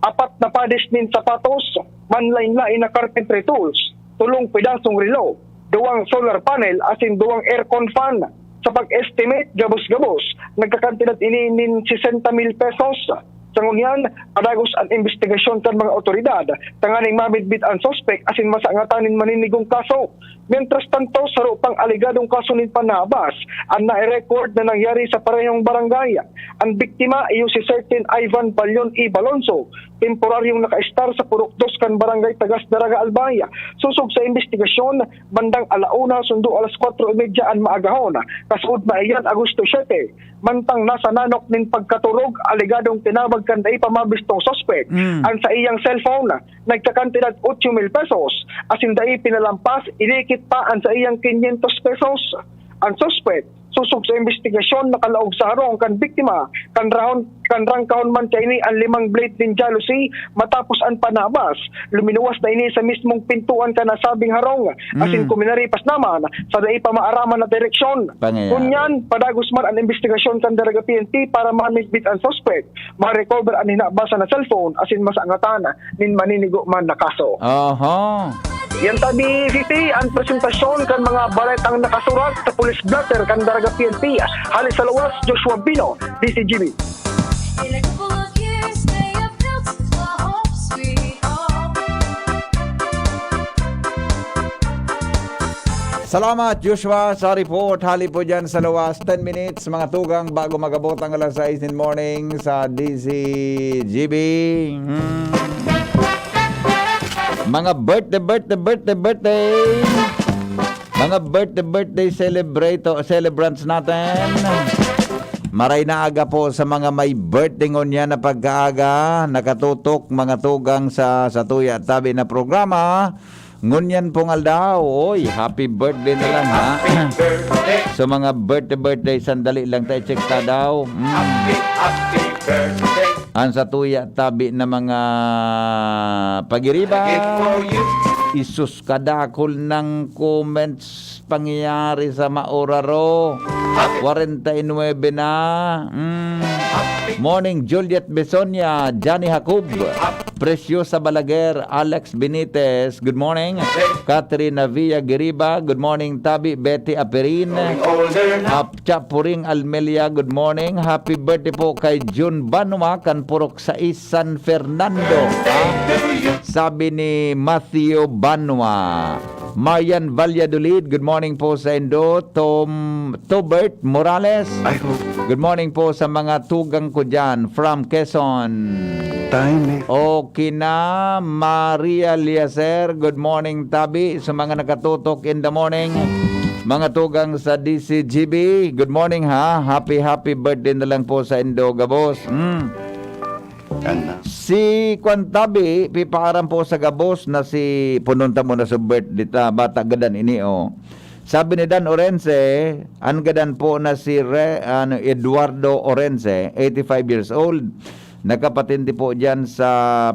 apat na pares nin sapatos, manlain-lain na carpentry tools, tolong pedasong relo, duwang solar panel asin duwang aircon fan. Sa pag-estimate, gabos-gabos, nagkakantidad ini nin sesenta mil pesos. Sa ngunyan, padagos an imbestigasyon kan mga awtoridad tanganing mamidbid an suspek asin masangatan nin maninigong kaso. Mientras tanto, saro pang alegadong kaso nin panabas an nai-record na nangyari sa parehong barangay. An biktima iyo si Certain Ivan Balion E. Balonso, temporaryong nakaestar sa Purok Dos kan Barangay Tagas, Daraga, Albay. Sosog sa imbestigasyon, bandang alauna sundo alas kwatro y media an maagahon, kasuodma iyan Agosto siyete, mantang nasa nanok nin pagkaturog, alegadong tinabag kan dai pa mabistong suspek Mm. an saiyang cellphone, nagkakantidad otso mil pesos, asin dai pinalampas, inikit pa an saiyang kinyentos pesos. An suspek, sosog sa imbestigasyon, nakalaog sa harong kan biktima, kan rahon, kan rangkahon man kaini an limang blade nin jalousie. Matapos an panabas, luminuwas na ini sa mismong pintuan kan nasabing harong, asin Mm. kuminaripas naman sa dai pa maaraman na direksyon. Pangyayari. Ngunyan, padagos man an imbestigasyon kan Daraga P N P para mamidbid an suspek, ma-recover an hinabasan na cellphone asin masangatan nin maninigo man na kaso. Aha. Yan tabi, V P, an presentasyon kan mga baretang nakasurat sa Police Blotter kan Daraga P N P. Hali sa luwas, Joshua Bino, D C G B. In a couple of years, they have built a home sweet home. Salamat, Joshua, sa report. Hali po dyan sa luwas. Ten minutes, mga tugang, bago mag-abot ang alas sais in morning sa D C G B. Hmm. Mga birthday, birthday, birthday, birthday. Mga birthday, birthday celebrate, celebrants natin. Maray na aga po sa mga may birthday ngunyan na pagkaaga, nakatutok, mga tugang, sa, sa Tuya Tabi na programa. Ngunyan pong aldaw, oy, happy birthday na lang, ha? Sa mga birthday, birthday, sandali lang tayo, check ta daw. Mm. Ang sa Tuya Tabi na mga pagiriba, isus, kadakol ng comments pangyayari sa maoraro. Kwarenta y nuebe na. Mm. Morning, Juliet Besonia, Johnny Jacob, Preciosa Balaguer, Alex Benitez. Good morning. Catherine Navia Giriba. Good morning, Tabi. Betty Aperin. Ap-, Chapuring Almelia. Good morning. Happy birthday po kay Jun Banwa kan Purok sais, San Fernando. Ah, sabi ni Matthew Banwa. Marian Valladolid, good morning po sa indo. Tom, Tobert Morales, good morning po sa mga tugang ko dyan from Quezon. Time eh. Okay na, Maria Liacer, good morning, Tabi. Sa mga nakatutok in the morning, mga tugang sa D C G B, good morning, ha. Happy, happy birthday na lang po sa indo gabos. Mm. Yan na. Si Kwan Tabi, pipaaram po sa gabos na si, punon ta mo na sa birthday ta, bata gadan ini, oh. Sabi ni Dan Orense, an gadan po na si Re-, ano, Eduardo Orense, eighty-five years old. Nakapatindi po dyan sa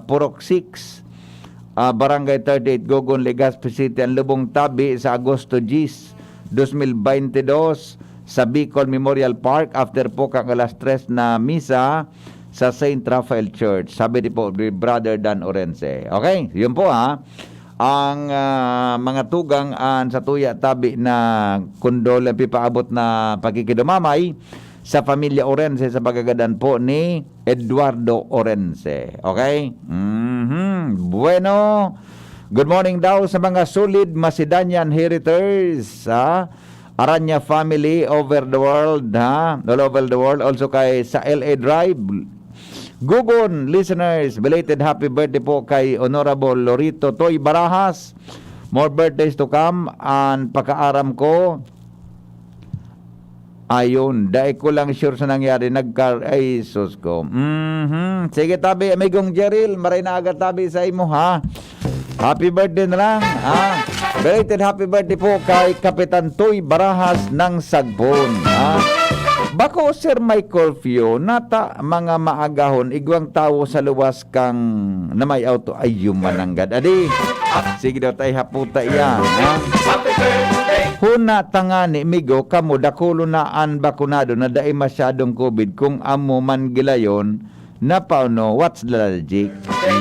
Purok six, ah, Barangay thirty-eight, Gogon, Legazpi City, ang lubong tabi sa Agosto diyes, dos mil baynte dos, sa Bicol Memorial Park, after po kang alas tres na misa sa Saint Raphael Church. Sabi ni po, Brother Dan Orense. Okay, yun po, ha. Ang, ah, mga tugang an sa Tuya Tabi na kondol-, pipaabot na pakikidumamay sa pamilya Orense sa pagkagadan po ni Eduardo Orense. Okay? Mhm. Bueno, good morning daw sa mga solid Macedonian heriters, ha? Aranya family over the world, ha? All over the world. Also kay sa L A Drive. Gogon, listeners, belated happy birthday po kay Honorable Lorito Toy Barajas. More birthdays to come, and pakaaram ko, ayun, dai ko lang sure sa nangyari. Nagkar-, ay, sus ko. Mhm. Sige, tabi, amigong Jeril, maray na aga tabi sa imo, ha? Happy birthday na lang, ha? Belated happy birthday po kay Kapitan Toy Barajas ng Sagbon, ha? Bako, sir, may curfew, nata mga maagahon, igwang tawo sa luwas kang na may auto. Ay, yuman nanggad. Adi, sige daw tayo haputa iyan, ha? Huna tangani, migo, kamo, dakulon na an bakunado na dai masyadong covid. Kung amo man gilayon, na pauno, what's the logic?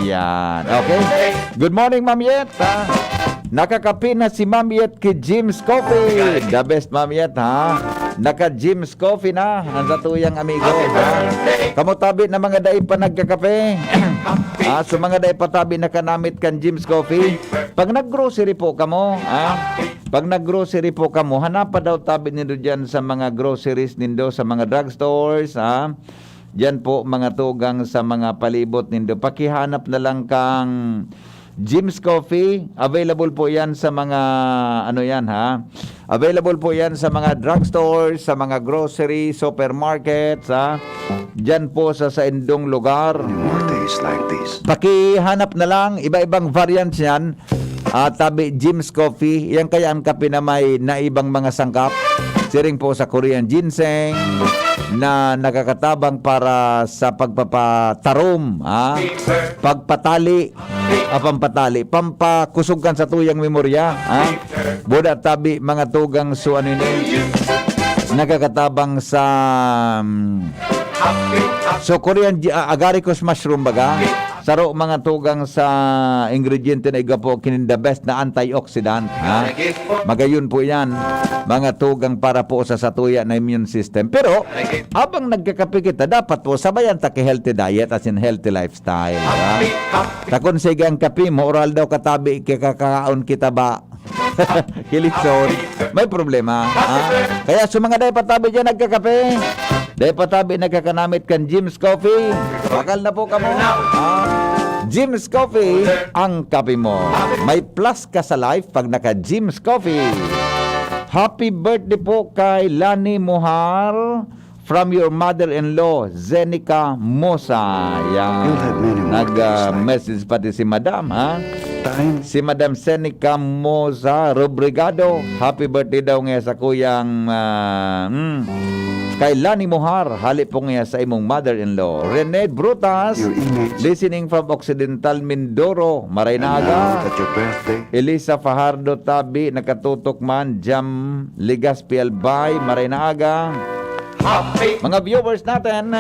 Yan. Okay? Good morning, Ma'am Yet, ha? Nakakape na si Ma'am Yet ki Jim's Coffee. The best, Ma'am Yet, ha? Naka Jim's Coffee na ang satuyang amigo, ha? Kamo tabi na mga dai pa nagkakape. Ah, so mga dai pa tabi nakanamit kan Jim's Coffee. Pag nag-grocery po kamo, ha? Pag nag-grocery po kamo, hanapa daw tabi nindo diyan sa mga groceries nindo, sa mga drugstores, ha? Diyan po, mga tugang, sa mga palibot nindo. Pakihanap na lang kang Jim's Coffee. Available po yan sa mga, ano yan, ha? Available po yan sa mga drugstores, sa mga grocery, supermarkets, ha? Diyan po sa saindong lugar. More days like this. Pakihanap na lang, iba-ibang variants yan. Ah, tabi, Jim's Coffee. Yan kaya ang kape na may naibang mga sangkap. Siring po sa Korean ginseng na nakakatabang para sa pagpapatarom, ha? Pagpatali, ah, pampatali, pampakusog kan satuyang memorya, ha? Buda tabi, mga tugang, so ano ini? Nakakatabang sa, mm, so Korean gi-, ah, agaricus mushroom baga? Saro mga tugang sa ingrediente na igwa po kinin the best na antioxidant, ha? Magayon po yan, mga tugang para po sa satuya na immune system. Pero, habang nagkakape kita, dapat po sabayan ta ki healthy diet, as in healthy lifestyle, ha? Ta kun sige ang kape mo, oral daw katabi, kaya kakaon kita ba? Kilitson, may problema, ha? Kaya sa mga dai pa tabi dyan nagkakape, dai pa tabi nagkakanamit kan Jim's Coffee, bakal na po kamo, ha? Jim's Coffee, ang kape mo. May plus ka sa life pag naka Jim's Coffee. Happy birthday po kay Lani Mohar. From your mother-in-law, Zenica Mosa. Yan. You'll have many more days like Nag-message pati si Madam, ha? Time. Si Madam Zenica Mosa Robrigado. Happy birthday daw nga sa kuyang, ah, hmm, kay Lani Mohar. Hali po nga sa imong mother-in-law. Rene Brutas, Your image. Listening from Occidental Mindoro, Maray na aga. Now that your birthday. Elisa Fajardo Tabi, nakatutok man. Jam Ligas P L Bay, Maray na aga. Mga viewers natin,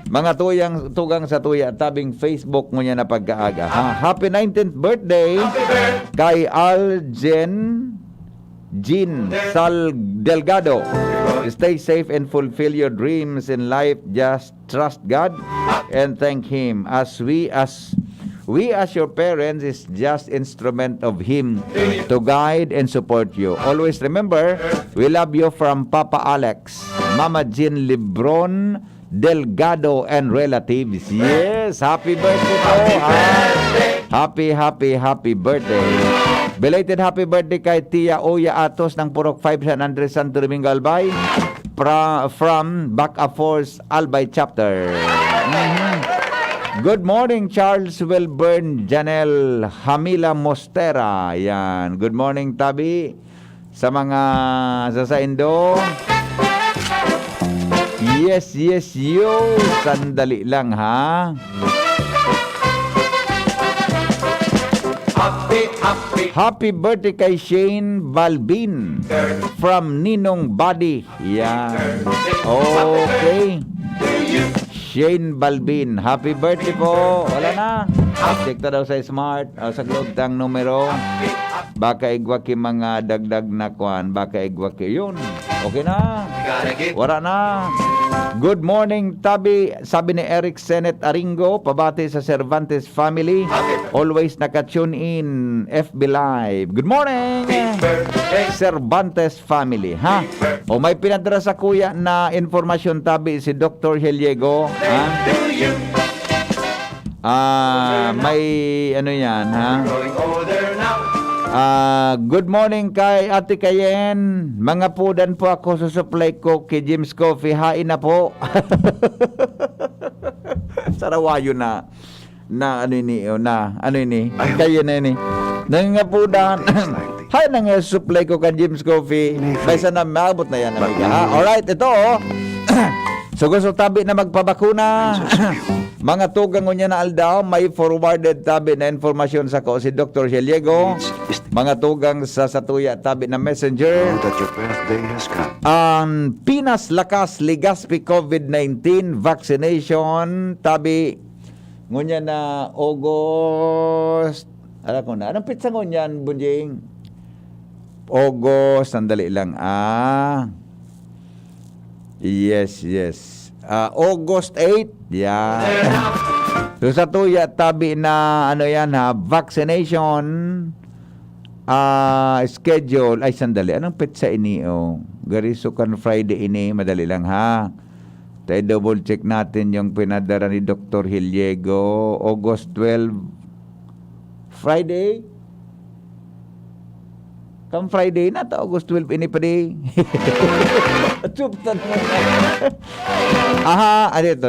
mga tuyang, tugang sa tuya, tabing Facebook ngunyan na pagkaaga, ha? Happy nineteenth birthday kay Aljen Jean Sal Delgado. Stay safe and fulfill your dreams in life. Just trust God and thank Him. As we, as we as your parents is just instrument of Him to guide and support you. Always remember, we love you from Papa Alex, Mama Jean Lebron Delgado and relatives. Yes, happy birthday po. Ah, happy, happy, happy birthday. Belated happy birthday kay Tia Oya Atos ng Purok five, San Andres, Santo Domingo, Albay. Pra-, from Baca Falls, Albay Chapter. Mhm. Good morning, Charles Wilburn Janel Hamila Mostera. Yan. Good morning, Tabi. Sa mga sa saindo. Yes, yes, yo. Sandali lang, ha? Happy, happy. Happy birthday kay Shane Balbin from Ninong Buddy. Yan. Okay. Shane Balbin, happy birthday po. Wala na. Check ta daw sa smart, ah, sa globe tang numero. Baka igwa ki mga dagdag na kwan. Baka igwa ki yun. Okay na. Wala na. Good morning, Tabi. Sabi ni Eric Senet Aringo, pabati sa Cervantes family. Always naka-tune in, F B Live. Good morning, Cervantes family, ha? O may pinadara sa kuya na informasyon, Tabi, si Doktor Heliego, ha? Ah, may ano yan, ha? Ah, good morning kay Ate Kayen. Mga pudan po ako, susuplay ko kay Jim's Coffee. Hain na po. Sarawayo na. Na ano ini, oh, na ano ini? Ay. Kaya na ini. Nangangapudan. Hay, nang supply ko kan Jim's Coffee. May free. Kaysa na maabot na yan, amiga, ha? Alright, ito, oh. So, gusto tabi na magpabakuna. Mga tugang ngunyan na aldaw, may forwarded tabi na informasyon sa ko si Doktor Heliego. Mga tugang sa satuya tabi na messenger. Know that your birthday has come. Ang Pinas Lakas Legazpi COVID nineteen vaccination tabi ngunyan na August. Alam ko na. Anong petsa ngunyan, Bunjing? August, sandali lang. Ah. Yes, yes. Ah, August eight. Yeah. So, sa tuya, tabi na, ano yan ha, vaccination, ah, schedule. Ay, sandali. Anong petsa ini, oh? Gariso kan Friday ini. Madali lang, ha? Tayo double check natin yung pinadara ni Doktor Hiliego. August twelve. Friday? Kan Friday na, ta August twelve, ini pa di. Chuptan mo. Aha, ano ito?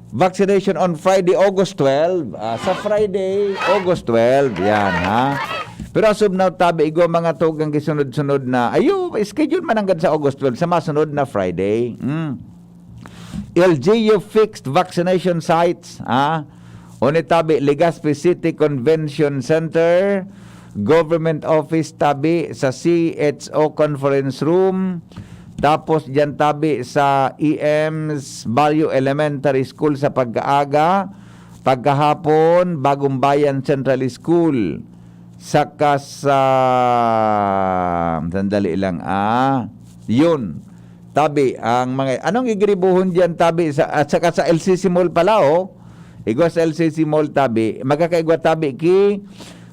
Vaccination on Friday, August twelve. Ah, sa Friday, August twelve. Yan, ha? Pero as of now, tabi, igwa mga tugang gisunod-sunod na. Ayo, schedule man hanggang sa August twelve, sa masunod na Friday. Mm. L G U fixed vaccination sites, ha? Uni tabi, Legazpi City Convention Center, Government Office tabi sa C H O Conference Room, tapos diyan tabi sa E M's Barrio Elementary School sa pag-aaga, Pagkahapon, Bagong Bayan Central School. Saka sa, sandali lang, ah. Yun. Tabi, ang mga, anong igribuhon diyan, tabi? Sa, at saka sa L C C Mall pala, oh. Igwa sa L C C Mall, tabi. Magkakaigwa, tabi, ki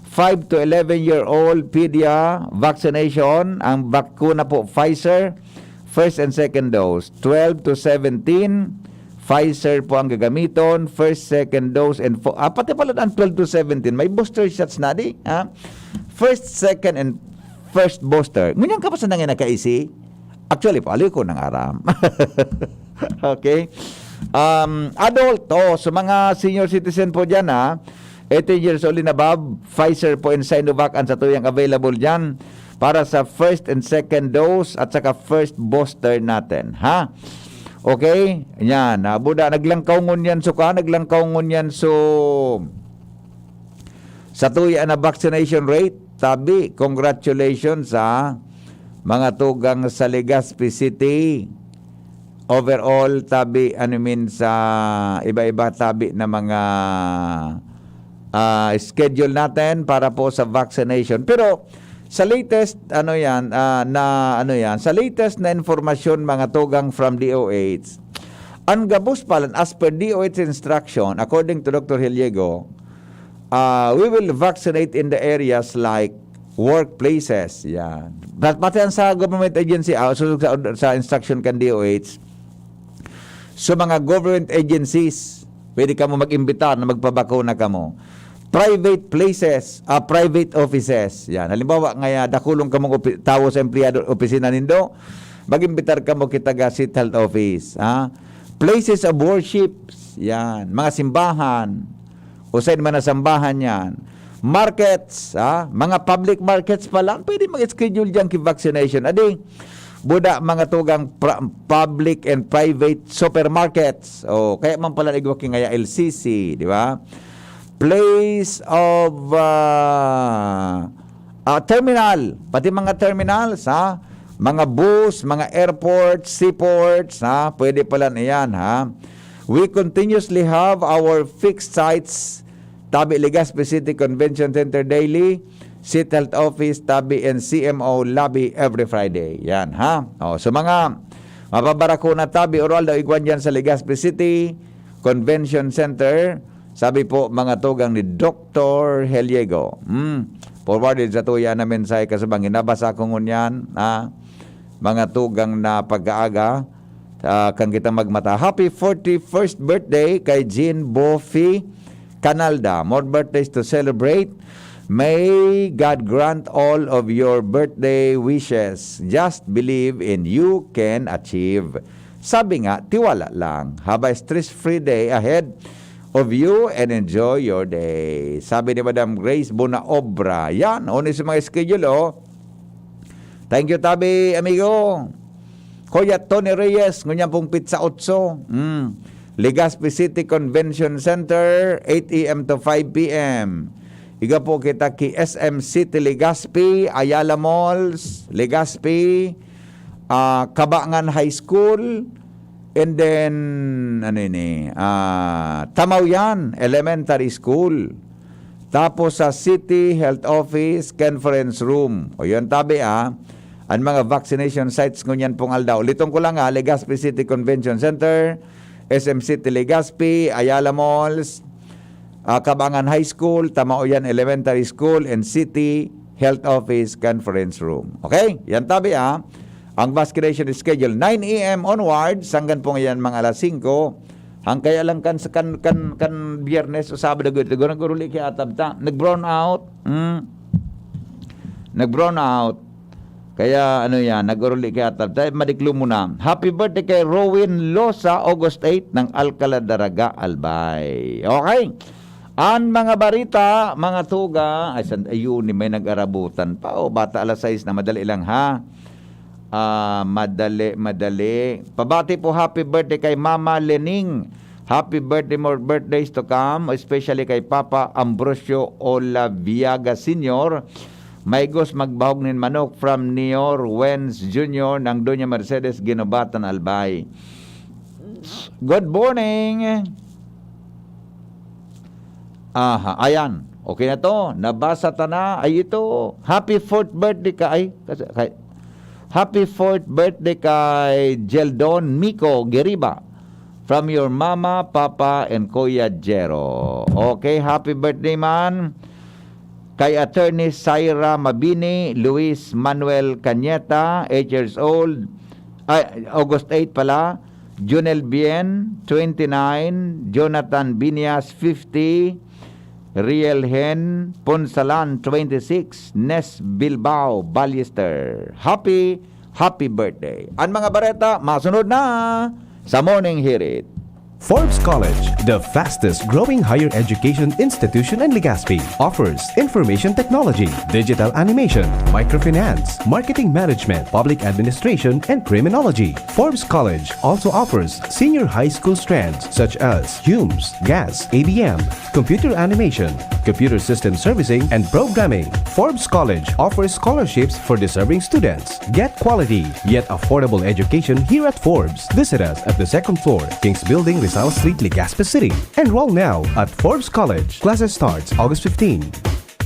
five to eleven year old pedia vaccination. Ang bakuna po, Pfizer, first and second dose. Twelve to seventeen, Pfizer po ang gagamiton, first, second dose, and fo-, ah, pati pala ang twelve to seventeen, may booster shots na di, ha? First, second, and first booster. Ngunyan ka pa sa nangin nakaisi? Actually, pali ko nang aram. Okay? Um, adult, oh, sa mga senior citizen po dyan, ha? Eighteen years old and above, Pfizer po and Sinovac ang satuyang available dyan para sa first and second dose at saka first booster natin, ha? Okay? Yan. Ah, buda, naglangkaw ngunyan so ka, naglangkaw ngunyan so sa tuya na vaccination rate, tabi, congratulations sa mga tugang sa Legazpi City. Overall, tabi, ano min, sa iba-iba tabi na mga, ah, schedule natin para po sa vaccination. Pero sa latest, ano yan, ah, na, ano yan, sa latest na informasyon, mga tugang, from D O H, ang gabos pala, as per D O H instruction, according to Doctor Heliego, ah, we will vaccinate in the areas like workplaces. Yan. Pat-, pati ang sa government agency, ah, susog sa, sa instruction kan D O H. So, mga government agencies, pwede kamo mag-imbitar na magpabakuna kamo. Private places, ah, private offices. Yan. Halimbawa, ngaya dakulon kamong opi-, tawo sa empleyado, opisina nindo, mag-imbitar kamo kita ga City Health Office, ha? Places of worships, yan. Mga simbahan, usaid man na sambahan yan. Markets, ha? Mga public markets pa lang, pwede mag-schedule diyan ki vaccination. Adi, buda, mga tugang pra-, public and private supermarkets. Oh, kaya man pala igwa ki ngaya L C C, di ba? Place of, ah, ah, terminal, pati mga terminals, ha? Mga bus, mga airports, seaports, ha? Pwede pala na yan, ha? We continuously have our fixed sites, tabi Legazpi City Convention Center daily, City Health Office, tabi and C M O lobby every Friday. Yan, ha? O, so mga mapabarakuna tabi, oral daw igwan dyan sa Legazpi City Convention Center, sabi po, mga tugang ni Doctor Heliego. Hmm. Forwarded sa tuya na mensahe kasubang ginabasa ko ngunyan, ha? Mga tugang na pag-aaga, ah, kan kita magmata. Happy forty-first birthday kay Jean Bofi Canalda. More birthdays to celebrate. May God grant all of your birthday wishes. Just believe and you can achieve. Sabi nga, tiwala lang. Have a stress-free day ahead of you and enjoy your day. Sabi ni Madam Grace Bonaobra. Yan, o ni sa mga schedule, oh. Thank you, tabi, amigo. Kuya Tony Reyes, ngunyan pong pitsa otso. Mm. Legazpi City Convention Center, eight A M to five P M. Iga po kita ki S M City Legazpi, Ayala Malls, Legazpi, ah, Cabangan High School, and then, ano ini, ah, Tamaoyan Elementary School. Tapos sa City Health Office Conference Room. O yun, tabi, ah. Ang mga vaccination sites ngunyan pong aldaw. Uliton ko lang, ah, Legazpi City Convention Center, S M City Legazpi, Ayala Malls, ah, Cabangan High School, Tamaoyan Elementary School, and City Health Office Conference Room. Okay? Yan, tabi, ah. Ang vaccination is scheduled nine A M onwards, hanggang po ngayon mga alas singko. Ang kaya lang kan, kan, kan, kan Biyernes o Sabado, gud, gud, nag-uruli kaya atab ta. Nag-brown out. Hmm. Nag-brown out. Kaya ano yan, nag-uruli kaya atab ta. Madiklo muna. Happy birthday kay Rowin Losa, August eight, ng Alcala Daraga, Albay. Okay. Ang mga barita, mga tuga, ay, san-, ayun, may nag-arabutan pa. O, bata alas sais na, madali lang, ha? Ah, madali, madali. Pabati po, happy birthday kay Mama Lening. Happy birthday, more birthdays to come, especially kay Papa Ambrosio Olaviaga Senior. Maigos magbahog nin manok from Nior Wens Junior ng Doña Mercedes Ginobatan, Albay. Good morning. Aha, ayan. Okay na to. Nabasa ta na. Ay, ito. Happy fourth birthday ka. Ay, kasi, kay, happy fourth birthday kay Jeldon Miko Geriba. From your mama, papa, and Kuya Jero. Okay, happy birthday, man. Kay Attorney Syra Mabini, Luis Manuel Cañeta, eight years old. Ay, August eight pala. Junel Bien, twenty-nine. Jonathan Binias, fifty. Riel Hen Ponsalan, twenty-six. Nes Bilbao, Ballester. Happy, happy birthday. Ang mga bareta, masunod na sa Morning Hirit. Forbes College, the fastest growing higher education institution in Legazpi, offers information technology, digital animation, microfinance, marketing management, public administration, and criminology. Forbes College also offers senior high school strands such as Humes, Gas, A B M, computer animation, computer system servicing, and programming. Forbes College offers scholarships for deserving students. Get quality yet affordable education here at Forbes. Visit us at the second floor, King's Building, Rizal Street, Legazpi City. Enroll now at Forbes College. Classes starts August fifteen.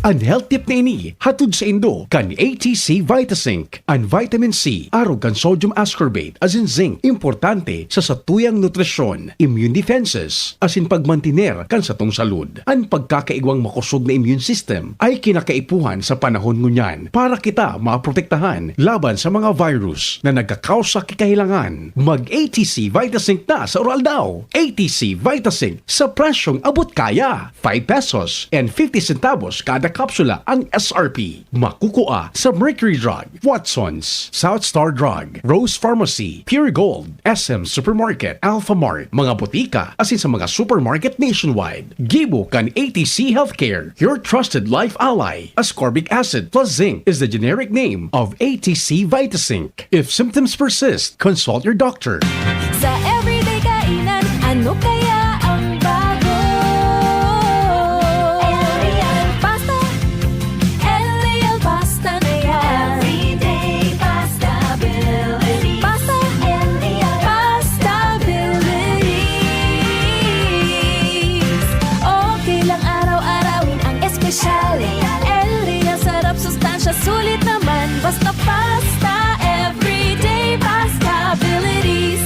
An health tip na ini, hatod saindo kan A T C Vitazinc. An vitamin C, arog kan sodium ascorbate, asin zinc, importante sa satuyang nutrisyon, immune defenses, asin pagmantiner kan satong salud. An pagkakaigwang makosog na immune system ay kinakaipuhan sa panahon ngunyan para kita maprotektahan laban sa mga virus na nagkakausa ki kahelangan. Mag A T C Vitazinc na sa Uraldaw. A T C Vitazinc sa presyong abot kaya. Five pesos and fifty centavos kada kapsula ang S R P. Makukua sa Mercury Drug, Watsons, South Star Drug, Rose Pharmacy, Pure Gold, S M Supermarket, Alpha Mart, mga botika, asin sa mga supermarket nationwide. Gibo kan A T C Healthcare, your trusted life ally. Ascorbic acid plus zinc is the generic name of A T C Vitazinc. If symptoms persist, consult your doctor. Sa everyday kainan, ano kaya ang bago? L A L Pasta. L A L Pasta na yan. Everyday pasta abilities. Pasta. L A L Pasta abilities. Okay lang araw-arawin ang espesyal. L A L sarap, sustansya, sulit naman. Basta pasta, everyday pasta abilities.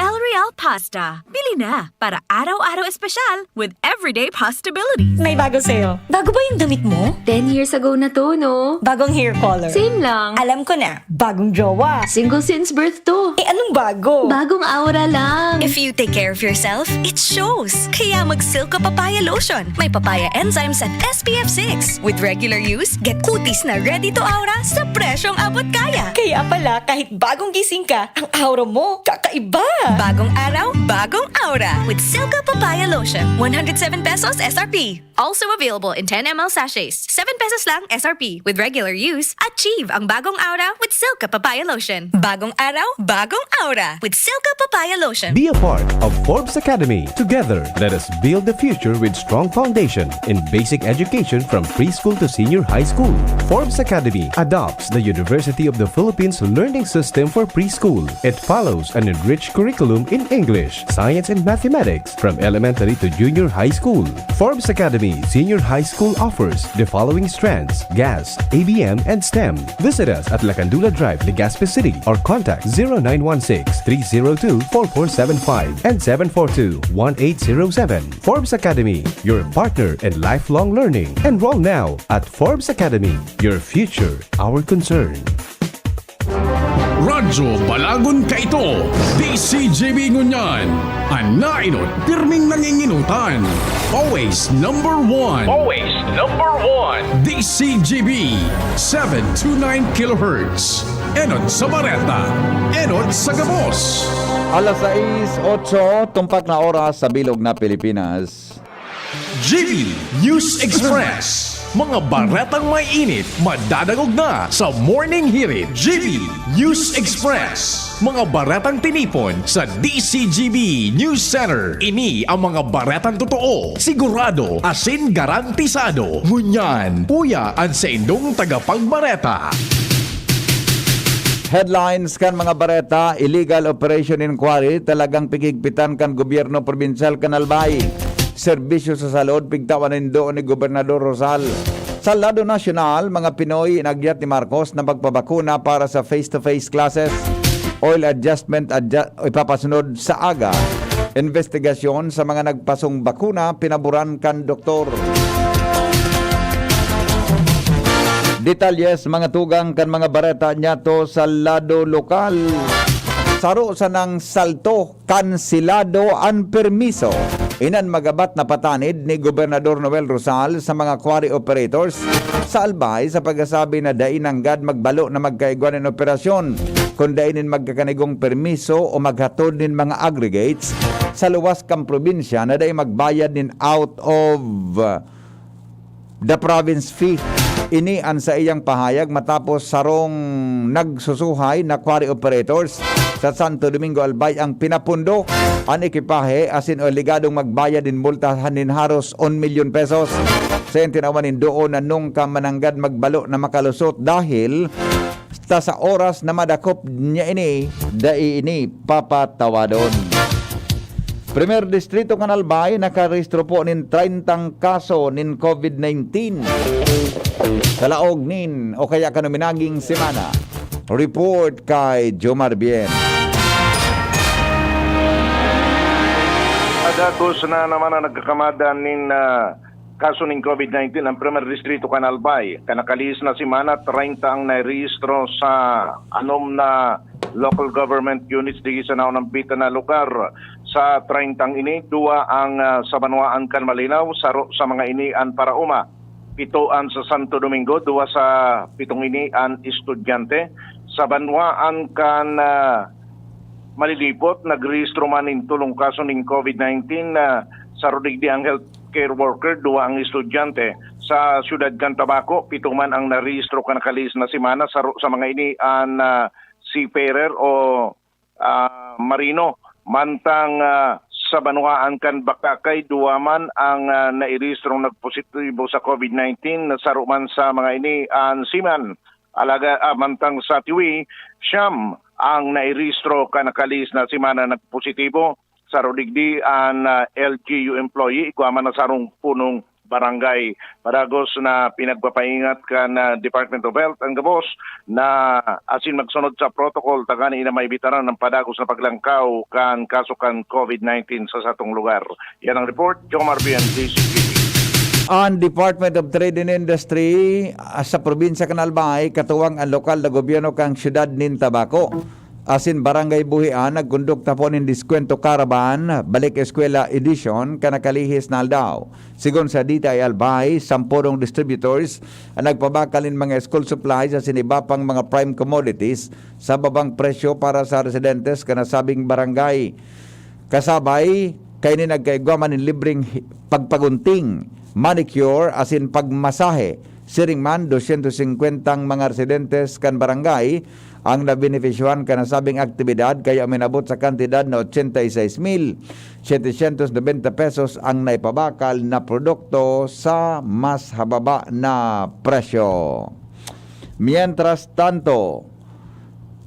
L Real Pasta. Bili na para araw-araw espesyal with everyday pasta abilities. May bago sa'yo. Bago ba yung damit mo? Ten years ago na to, no? Bagong hair color. Same lang. Alam ko na. Bagong jowa. Single since birth to. Eh, anong bago? Bagong aura lang. If you take care of yourself, it shows. Kaya mag Silka Papaya Lotion. May papaya enzymes at S P F six. With regular use, get kutis na ready to aura sa presyong abot kaya. Kaya pala, kahit bagong gising ka, ang aura mo kakaiba. Bagong araw, bagong aura. With Silka Papaya Lotion. One hundred seven pesos S R P. Also available in ten M L sachets. Seven pesos lang S R P. With regular use, achieve ang bagong aura with Silka Papaya Lotion. Bagong araw, bagong aura with Silka Papaya Lotion. Be a part of Forbes Academy. Together, let us build the future with strong foundation in basic education from preschool to senior high school. Forbes Academy adopts the University of the Philippines learning system for preschool. It follows an enriched curriculum in English, science, and mathematics from elementary to junior high school. Forbes Academy Senior High School offers the following strands: Gas, A B M, and STEM. Visit us at Lacandula Drive, Legazpi City, or contact zero nine one six, three zero two, four four seven five and seven four two, one eight zero seven. Forbes Academy, your partner in lifelong learning. Enroll now at Forbes Academy. Your future, our concern. Radyo Balagon Kaito, D C G B ngunyan. An naenot, pirming nanginginutan. Always number one. Always number one. D C G B, seven two nine kilohertz. Enot sa bareta, enot sa gabos. Alas sais, otso, tumpak na oras sa bilog na Pilipinas. G B News Express. Mga baretang may init, madadangog na sa Morning Hirit. G B News Express. Mga baretang tinipon sa D C G B News Center. Ini ang mga baretang totoo, sigurado, asin garantisado. Ngunyan, uya an saindong tagapagbareta. Headlines kan mga bareta: Illegal Operation Inquiry, talagang pigigpitan kan gobyerno probinsyal kan Albay. serbisyo sa salud, pigtawan nin duon ni Gobernador Rosal. Sa lado nasyonal, mga Pinoy inagyat ni Marcos na magpabakuna para sa face-to-face classes, oil adjustment adja-, ipapasunod sa aga. Investigasyon sa mga nagpasong bakuna, pinaboran kan doktor. Detalye sa mga tugang kan mga bareta niyato sa lado lokal. Saro sanang salto, kanselado an permiso. Inan magabat na patanid ni Gobernador Noel Rosal sa mga quarry operators sa Albay sa pagkasabi na dai nanggad magbalo na magkaigwa nin operasyon kun dai nin magkakanigong permiso o maghatod nin mga aggregates sa luwas kan probinsya na dai magbayad nin out of the province fee. Ini an saiyang pahayag matapos sarong nagsusuhay na quarry operators sa Santo Domingo, Albay ang pinapundo an ekipahe asin obligadong magbayad nin multa nin haros un milyon pesos. Sa tinawan nin duon na nungka mananggad magbalo na makalusot dahil ta sa oras na madakop niya ini, dai ini papatawadon. Primer Distrito kan Albay nakarehistro po nin treyntang kaso nin COVID nineteen sa laog nin o kaya kan minaging semana. Report kay Jomar Bien. Dagos na naman ang nagkakamada nin ah, kaso nin COVID nineteen ang Primer Distrito kan Albay. Kan nakalihis na semana, treinta ang nairehistro sa anom na local government units digdi sa naunampitan na lugar. Sa treintang ini, duwa ang ah, sa banwaan kan Malinao, saro sa mga ini an Parauma. Pito an sa Santo Domingo, duwa sa pitong ini an estudyante. Sa banwaan kan ah, Malilipot, nagrehistro man nin tolong kaso nin COVID nineteen na saro digdi ang healthcare worker, duwa ang estudyante. Sa siyudad kan Tabaco, pito man ang narehistro kan nakalihis na semana, saro sa mga ini an ah, seafarer o ah, marino. Mantang ah, sa banwaan kan Bacacay, duwa man ang ah, nairehistrong nagpositibo sa COVID nineteen, saro man sa mga ini an seaman. Alaga, ah, mantang sa Tiwi, siyam ang nairehistro kan nakalihis na semana nagpositibo. Saro digdi an ah, L G U employee, igwa man na sarong punong barangay. Padagos na pinagpapaingat kan ah, Department of Health ang gabos na asin magsunod sa protocol, tanganing na maibitaran ang padagos na paglangkaw kan kaso kan COVID nineteen sa satong lugar. Yan ang report, Jomar Bien, D C G P. An Department of Trade and Industry ah, sa probinsya kan Albay, katuwang an lokal na gobyerno kan siyudad nin Tabaco asin Barangay Buhian, nagkondukta po nin Deskwento Caravan, Balik Eskwela Edition, kan nakalihis na aldaw. Sigon sa D T I Albay, sampurong distributors ang nagpabakal nin mga school supplies asin iba pang mga prime commodities sa babang presyo para sa residentes kan nasabing barangay. Kasabay, kaini nagkaigwa man nin libreng hi-, pagpagunting, manicure, asin pagmasahe. Siring man, dosyentos singkwentang mga residentes kan barangay ang nabenepisyohan kan nasabing aktibidad, kaya uminabot sa kantidad na ochenta y seis mil setecientos noventa pesos ang naipabakal na produkto sa mas hababa na presyo. Mientras tanto,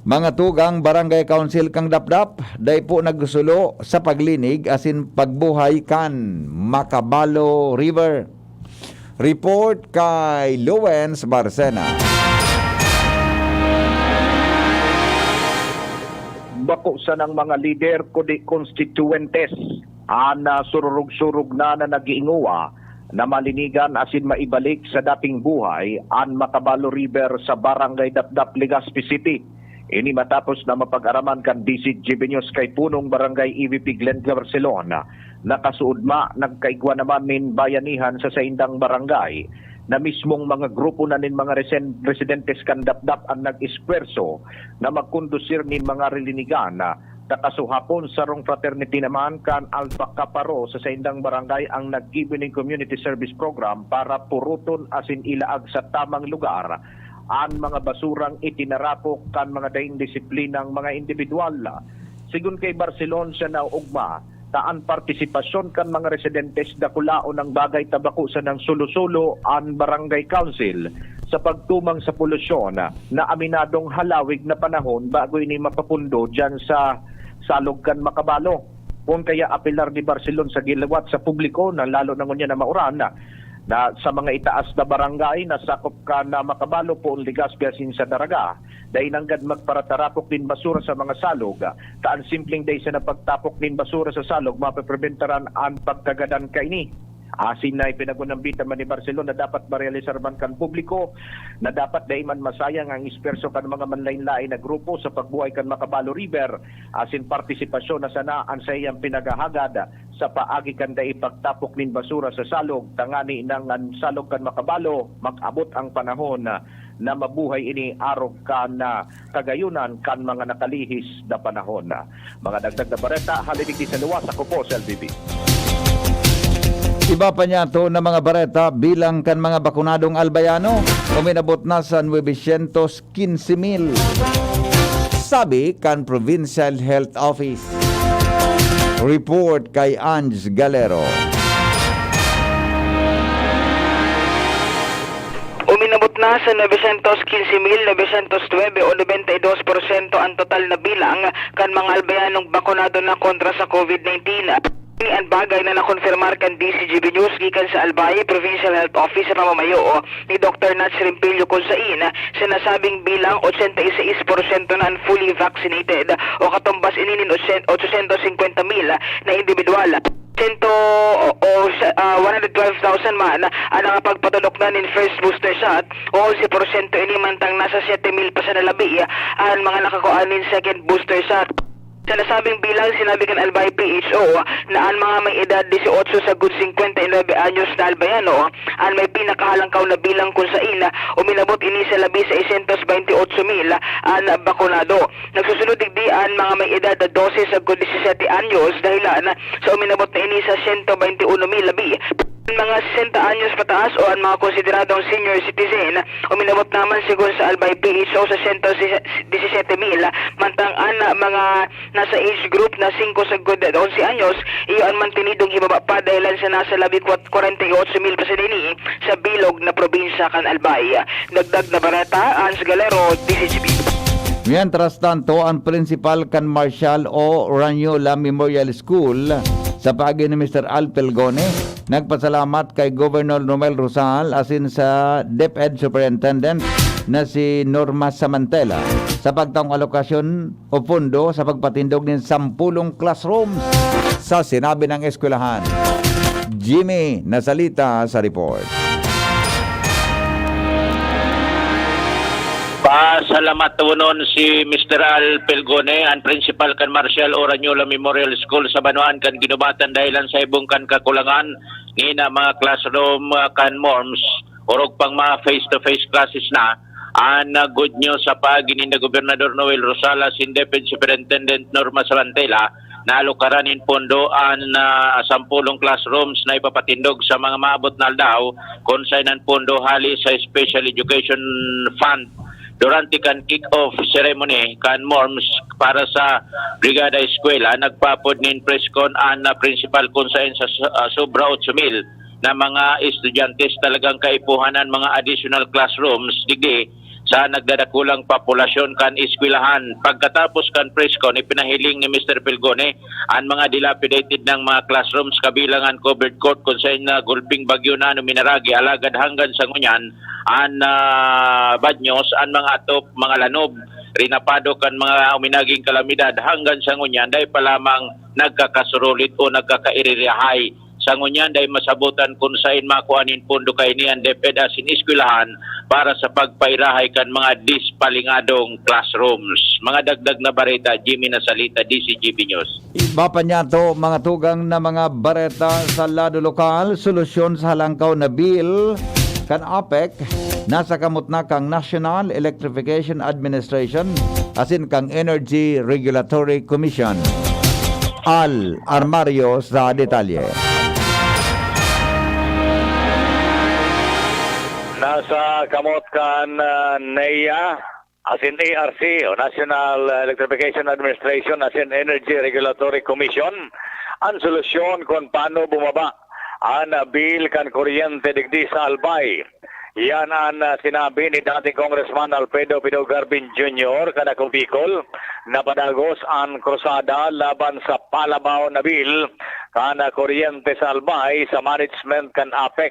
mga tugang Barangay Council kan Dapdap, dai po nagsulo sa paglinig asin pagbuhay kan Macabalo River. Report kay Lowens Barcena. Bako sanang mga lider kundi konstituyentes an ah, sururog-surog na na nag-iingowa na malinigan asin maibalik sa dating buhay an Macabalo River sa Barangay Dapdap, Legazpi City. Ini matapos na mapag-araman kan D C G B News kay punong barangay E V P Glenn Barcelon. Nakasuodma, nagkaigwa naman nin bayanihan sa saindang barangay na mismong mga grupo na nin mga resen-, residentes kan Dapdap an nag-espuwerso na magkondusir nin mga rilinigan. Takasuhapon, sarong fraternity naman kan Alpha Kappa Rho sa saindang barangay ang naggibo nin community service program para puruton asin ilaag sa tamang lugar an mga basurang itinarapok kan mga daing disiplinang mga indibidwal. Sigon kay Barcelon, siya naoogma ta an partisipasyon kan mga residentes dakulaon ang bagay ta bako sanang solo-solo an barangay council sa pagtumang sa polusyon na aminadong halawig na panahon bago ini mapapundo diyan sa salog kan Macabalo. Poon kaya apelar ni Barcelon sa giliwat sa publiko na lalo na ngunyan na mauran na sa mga itaas na barangay na sakop kan Macabalo, poon Legazpi asin sa Daraga, dai nanggad magparatarapok nin basura sa mga salog. Ta an simpleng dai sana pagtapok nin basura sa salog mapepribentaran an pagkagadan kaini. Asin na ipinagunambitan man ni Barcelon na dapat marealisar man kan publiko na dapat dai man masayang ang esperso kan mga manlaen-laen na grupo sa pagbuhay kan Macabalo River, asin partisipasyon na sana an saiyang pinaghahagad sa paagi kan dai pagtapok nin basura sa salog, tangani nang an salog kan Macabalo mag-abot ang panahon na mabuhay ini arog kan, ah, kagayunan kan mga nakalihis na panahon. Mga dagdag na bareta, hali digdi sa luwas, ako po si L B B. Iba pa niyato na mga bareta, bilang kan mga bakunadong Albayano, uminabot na sa nuebe syentos quince mil, sabi kan Provincial Health Office. Report kay Ange Galero. Uminabot na sa novecientos quince mil novecientos nuebe o nobenta y dos porsyento an total na bilang kan mga Albayanong bakunado na kontra sa COVID nineteen. Ini an bagay na nakonfirmar kan D Z G B News gikan sa Albay Provincial Health Office sa pamamayo ni Doktor Nats Rimpillo, kun sain sa nasabing bilang, ochenta y seis porsyento na an fully vaccinated o katumbas ini nin otsyen-, ochocientos singkwenta mil na individual. Sento o, o, ah, one hundred twelve thousand man ang nakapagpatudok na nin first booster shot, o onse porsyento ini, mantang nasa siyete mil pa sana labi an mga nakakua nin second booster shot. Sa nasabing bilang, sinabi kan Albay P H O na an mga may edad dieciocho sagkod singkwenta y nuebe anyos na Albayano an may pinakahalangkaw na bilang, kun sain uminabot ini sa labi seiscientos baynte y ocho mil an bakunado. Nagsusunod digdi an mga may edad na dose sagkod disisete anyos, dahilan sa uminabot na ini sa sento baynte uno mil labi. An mga sesenta anyos pataas o an mga konsideradong senior citizen, uminabot naman, segun sa Albay P H O, sa sento disisete mil, mantang an mga nasa age group na singko sagkod onse anyos, iyo an mantenidong hibaba pa, dahilan sa nasa labi kwat-, kwarenta y ocho mil pa sa dini sa bilog na probinsya kan Albay. Dagdag na bareta, Hans Galero, D Z G B. Mientras tanto, ang prinsipal kan Marcial O. Ranyola Memorial School sa paagi ni Mister Al Pelgone nagpasalamat kay Governor Romel Rosal asin sa DepEd Superintendent na si Norma Samantela sa pagtaong alokasyon o pondo sa pagpatindog nin sampulong classrooms sa sinabi ng eskwelahan. Jimmy Nasalita sa report. Pasalamatonon si Mister Al Pelgone, an prinsipal kan Marcial O. Ranyola Memorial School sa banwaan kan Guinobatan, dahilan sa ibong kan kakulangan ngina mga classroom, ah, kan MORMS, orog pang mga face-to-face classes na. An, ah, good news sa paagi ninda Gobernador Noel Rosal asin DepEd Superintendent Norma Sarantela, nalukaran nin pondo an, ah, sampulong classrooms na ipapatindog sa mga maabot na aldaw, kun saen an pondo hale sa Special Education Fund. Durante kan kick-off ceremony kan MORMS para sa Brigada Eskwela, nagpaapod nin press con an, ah, principal, kun saen sa, ah, sobra otso mil na mga estudyante talagang kaipuhan an mga additional classrooms digdi sa nagdadakulang populasyon kan eskwelahan. Pagkatapos kan press con, ipinahiling ni Mister Pelgone an mga dilapidated na mga classrooms, kabilang an covered court kun saen nagulping bagyo na minaragi, alagad hanggan sa ngunyan, an, ah, bad news, an mga atop, mga lanob, rinapado kan mga uminaging kalamidad, hanggan sa ngunyan, dai pa lamang nagkakasurulit o nagkakairirahay. Sa ngunyan, dai masabotan kun saen makua nin pondo kaini an DepEd asin eskwelahan para sa pagpairahay kan mga dispalingadong classrooms. Mga dagdag na bareta, Jimmy Nasalita, D Z G B News. Iba pa niyato, mga tugang na mga bareta sa lado lokal, solusyon sa halangkaw na bill kan APEC, nasa kamot na kan National Electrification Administration asin kan Energy Regulatory Commission. Al Armario sa detalye. Nasa kamot kan, ah, NEA, asin A R C, o National Electrification Administration, asin Energy Regulatory Commission, an solusyon kun paano bumaba an bill kan kuryente digdi sa Albay. Yan an, ah, sinabi ni dating Congressman Alfredo Pido Garbin Junior kan Ako Bicol. Napadagos an krusada laban sa palabao na bill kan, ah, kuryente sa Albay sa management kan APEC.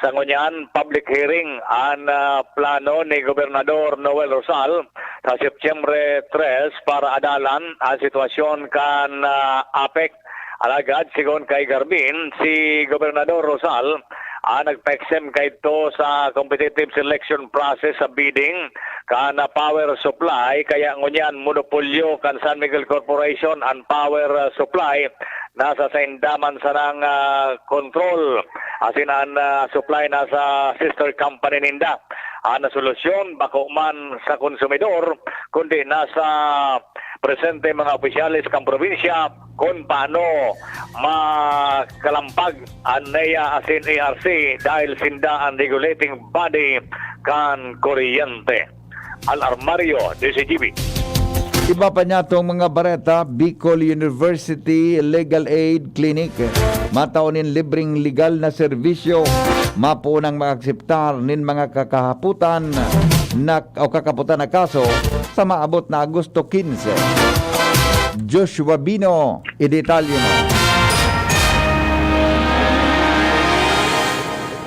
Sa ngunyan, public hearing an, ah, plano ni Gobernador Noel Rosal sa Setyembre tres para adalan an sitwasyon kan, ah, APEC. Alagad, sigon kay Garbin, si Gobernador Rosal, ah, nagpa-exempt kaidto sa competitive selection process sa bidding kan, ah, power supply, kaya ngunyan monopolyo kan San Miguel Corporation an power, ah, supply. Nasa sainda man sanang, ah, kontrol, asin an, ah, supply nasa sister company ninda. An solusyon, bako man sa konsumidor, kundi nasa presente mga opisyales kan probinsya kun paano makalampag an NEA asin E R C dahil sinda an regulating body kan kuryente. Al Armario, D Z G B. Iba pa niya tong mga bareta, Bicol University Legal Aid Clinic. Matao nin libreng legal na serbisyo. Mapuon ang maakseptar nin mga kakahaputan na, o kakaputan na kaso sa maabot na Agosto quince. Joshua Bino, idetalye mo.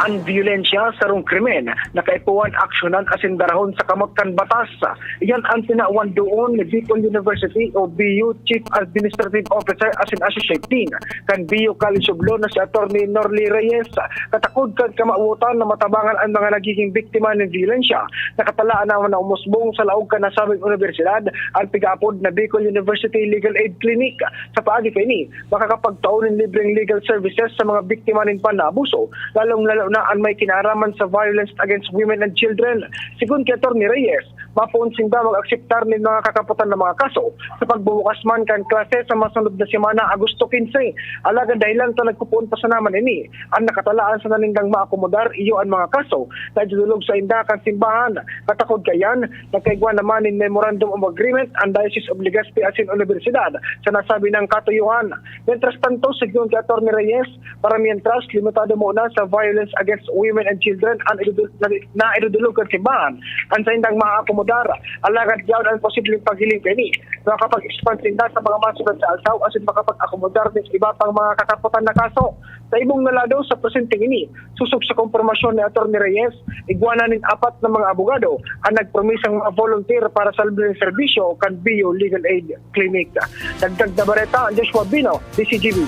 An biyolensya, sarong krimen na kaipuhan aksyonan asin darahon sa kamot kan batas. Iyan an tinawan doon ni Bicol University o B U Chief Administrative Officer asin Associate Dean kan B U College of Law na si Attorney Norly Reyes. Katakod kan kamawotan na matabangan an mga nagiging biktima nin biyolensya, nakatalaan naman na umusbong sa laog kan nasabing unibersidad an pigaapod na Bicol University Legal Aid Clinic. Sa paagi kaini, makakapagtao nin libreng legal services sa mga biktima nin panaabuso, lalong-lalo na an may kinaaraman sa violence against women and children. Sigon ki Attorney Reyes, mapoon sinda mag-akseptar nin mga kakapotan na mga kaso sa pagbubukas man kan klase sa masunod na semana, Agosto quince. Alagad dahilan ta nagpupoon pa sana man ini, an nakatalaan sana nindang maakomodar iyo an mga kaso na idudulog sainda kan simbahan. Katakod kaiyan, nagkaigwa naman nin Memorandum of Agreement an Diocese of Legazpi asin Unibersidad sa nasabing katuyohan. Mientras tanto, sigon ki Attorney Reyes, para mientras, limitado muna sa violence against women and children an idudul-, na, na idudulog kan simbahan. An saindang maakomodar, alagad yaon an posibleng paghiling kaini, makapag-expand sinda sa mga masunod na aldaw asin makapag-akomodar nin iba pang mga kakapotan na kaso. Sa ibong na lado, sa presenteng ini, sosog sa kompormasyon ni Attorney Reyes, igwa na nin apat na mga abogado an nagpromisang mga volunteer para sa libreng serbisyo kan B U Legal Aid Clinic. Dagdag na bareta, Joshua Bino, D Z G B.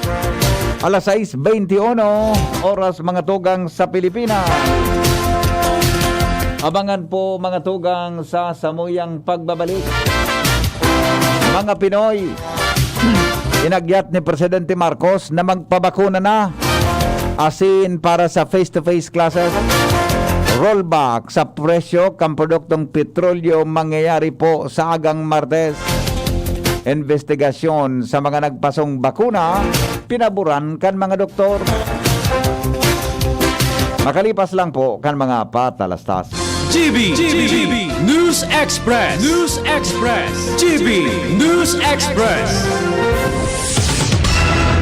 Alas sais beintiuno, oras mga tugang sa Pilipinas. Abangan po mga tugang sa samuyang pagbabalik. Mga Pinoy, inagyat ni Presidente Marcos na magpabakuna na, asin para sa face-to-face classes. Rollback sa presyo kan produktong petrolyo mangyayari po sa agang Martes. Investigasyon sa mga nagpasong bakuna, pinaboran kan mga doktor. Makalipas lang po kan mga patalastas. G B, G B, News Express, News Express, G B News Express.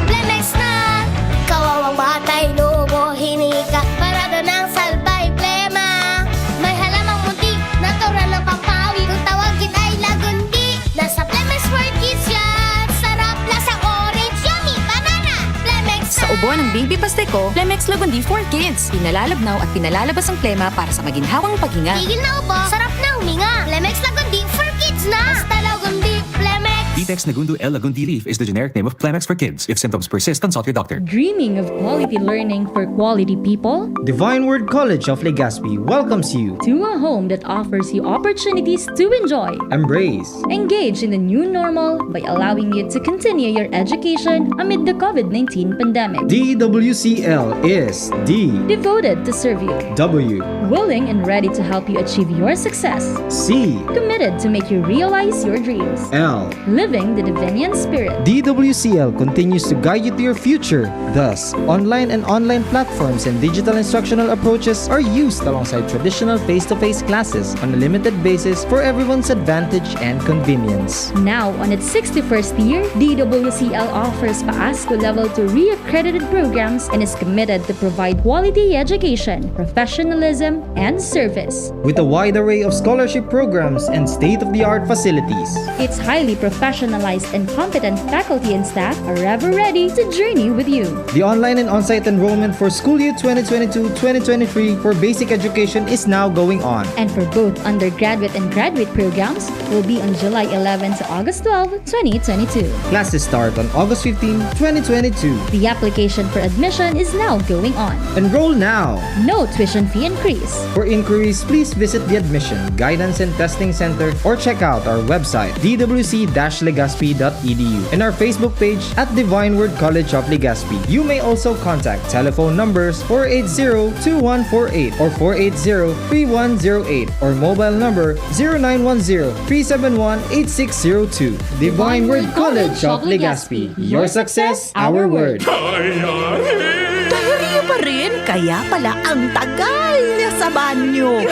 Flemex na, kawawang batay, lubo, hinika, parado ng salbay, plema. May halamang munti, natural na pampawi. Kung tawagin ay lagundi, nasa Flemex for Kids yan. Sarap, lasang orange, yummy, banana. Flemex Sa na. Ubo ng baby pastiko, Flemex Lagundi for Kids. Pinalalabnaw at pinalalabas ang plema para sa maginhawang paghinga. Tigil na ubo, sarap na huminga. Flemex Lagundi for Kids na. Basta Lagundi, Flemex. Vitex Nagundo L Lagundi Leaf is the generic name of Flemex for Kids. If symptoms persist, consult your doctor. Dreaming of quality learning for quality people? Divine Word College of Legazpi welcomes you to a home that offers you opportunities to enjoy, embrace, engage in the new normal by allowing you to continue your education amid the COVID nineteen pandemic. D W C L is D, devoted to serve you, W, willing and ready to help you achieve your success, C, committed to make you realize your dreams, L, living the Davinian spirit. D W C L continues to guide you to your future. Thus, online and online platforms and digital instructional approaches are used alongside traditional face-to-face classes on a limited basis for everyone's advantage and convenience. Now, on its sixty-first year, D W C L offers pa-ASCU Level two reaccredited programs and is committed to provide quality education, professionalism, and service. With a wide array of scholarship programs and state-of-the-art facilities. Its highly professionalized and competent faculty and staff are ever ready to journey with you. The online and on-site enrollment for school year twenty twenty-two twenty twenty-three for basic education is now going on. And for both undergraduate and graduate programs will be on July eleven to August twelve, twenty twenty-two. Classes start on August fifteen, twenty twenty-two. The application for admission is now going on. Enroll now. No tuition fee increase. For inquiries, please visit the Admission, Guidance and Testing Center or check out our website, d w c dash legazpi dot e d u, and our Facebook page at Divine Word College of Legazpi. You may also contact telephone numbers four eight zero two one four eight or four eight zero three one zero eight or mobile number zero nine one zero three seven one eight six zero two. Divine Word College of Legazpi. Your success, our word. Diarrhea pa rin? Kaya pala ang tagal niya sa banyo.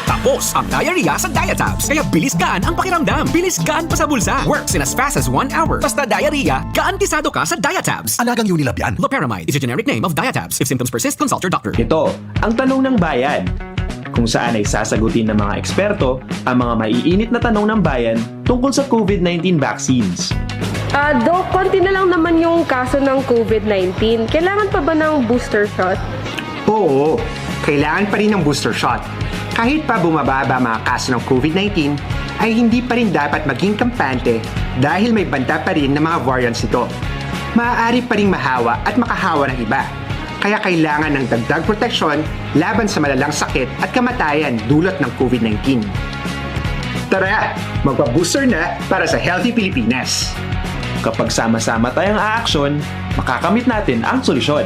Tapos ang diarrhea sa Diatabs. Kaya bilis gaan ang pakiramdam. Bilis gaan pa sa bulsa. Works in as fast as one hour. Basta diarrhea, gaan kisado ka sa Diatabs. Alagang Unilab yan. Loperamide is a generic name of Diatabs. If symptoms persist, consult your doctor. Ito ang Tanong ng Bayan, kung saan ay sasagutin ng mga eksperto ang mga maiinit na tanong ng bayan tungkol sa COVID nineteen vaccines. Ah, Doc, konti na lang naman yung kaso ng COVID nineteen. Kailangan pa ba ng booster shot? Oo, kailangan pa rin ng booster shot. Kahit pa bumababa ang mga kaso ng COVID nineteen, ay hindi pa rin dapat maging kampante dahil may banta pa rin ng mga variants nito. Maaari pa ring mahawa at makahawa ng iba. Kaya kailangan ng dagdag proteksyon laban sa malalang sakit at kamatayan dulot ng COVID nineteen. Tara, magpa-booster na para sa Healthy Pilipinas! Kapag sama-sama tayong aaksyon, makakamit natin ang solusyon.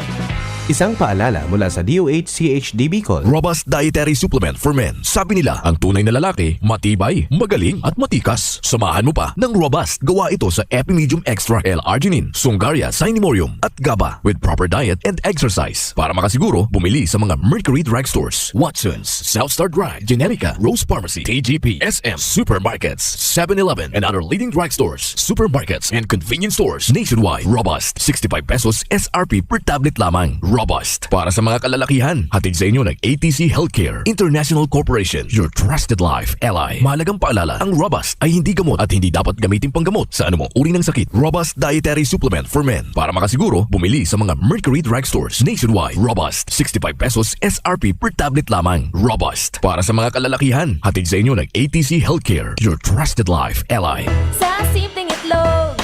Isang paalala mula sa D O H C H D Bicol. Robust Dietary Supplement for Men. Sabi nila, ang tunay na lalaki, matibay, magaling, at matikas. Samahan mo pa ng Robust. Gawa ito sa Epimedium Extra L-arginine, Sungaria, Cinemorium, at GABA with proper diet and exercise. Para makasiguro, bumili sa mga Mercury Drugstores, Watson's, South Star Drug, Generica, Rose Pharmacy, T G P, S M, supermarkets, seven eleven, and other leading drugstores, supermarkets, and convenience stores nationwide. Robust, sixty-five pesos S R P per tablet lamang. Robust. Para sa mga kalalakihan, hatid sa inyo ng A T C Healthcare International Corporation, your trusted life ally. Mahalagang paalala, ang Robust ay hindi gamot at hindi dapat gamitin panggamot sa anumang uri ng sakit. Robust Dietary Supplement for Men. Para makasiguro, bumili sa mga Mercury Drugstores nationwide. Robust, sixty-five pesos S R P per tablet lamang. Robust. Para sa mga kalalakihan, hatid sa inyo ng A T C Healthcare, your trusted life ally. Sa simpleng itlog,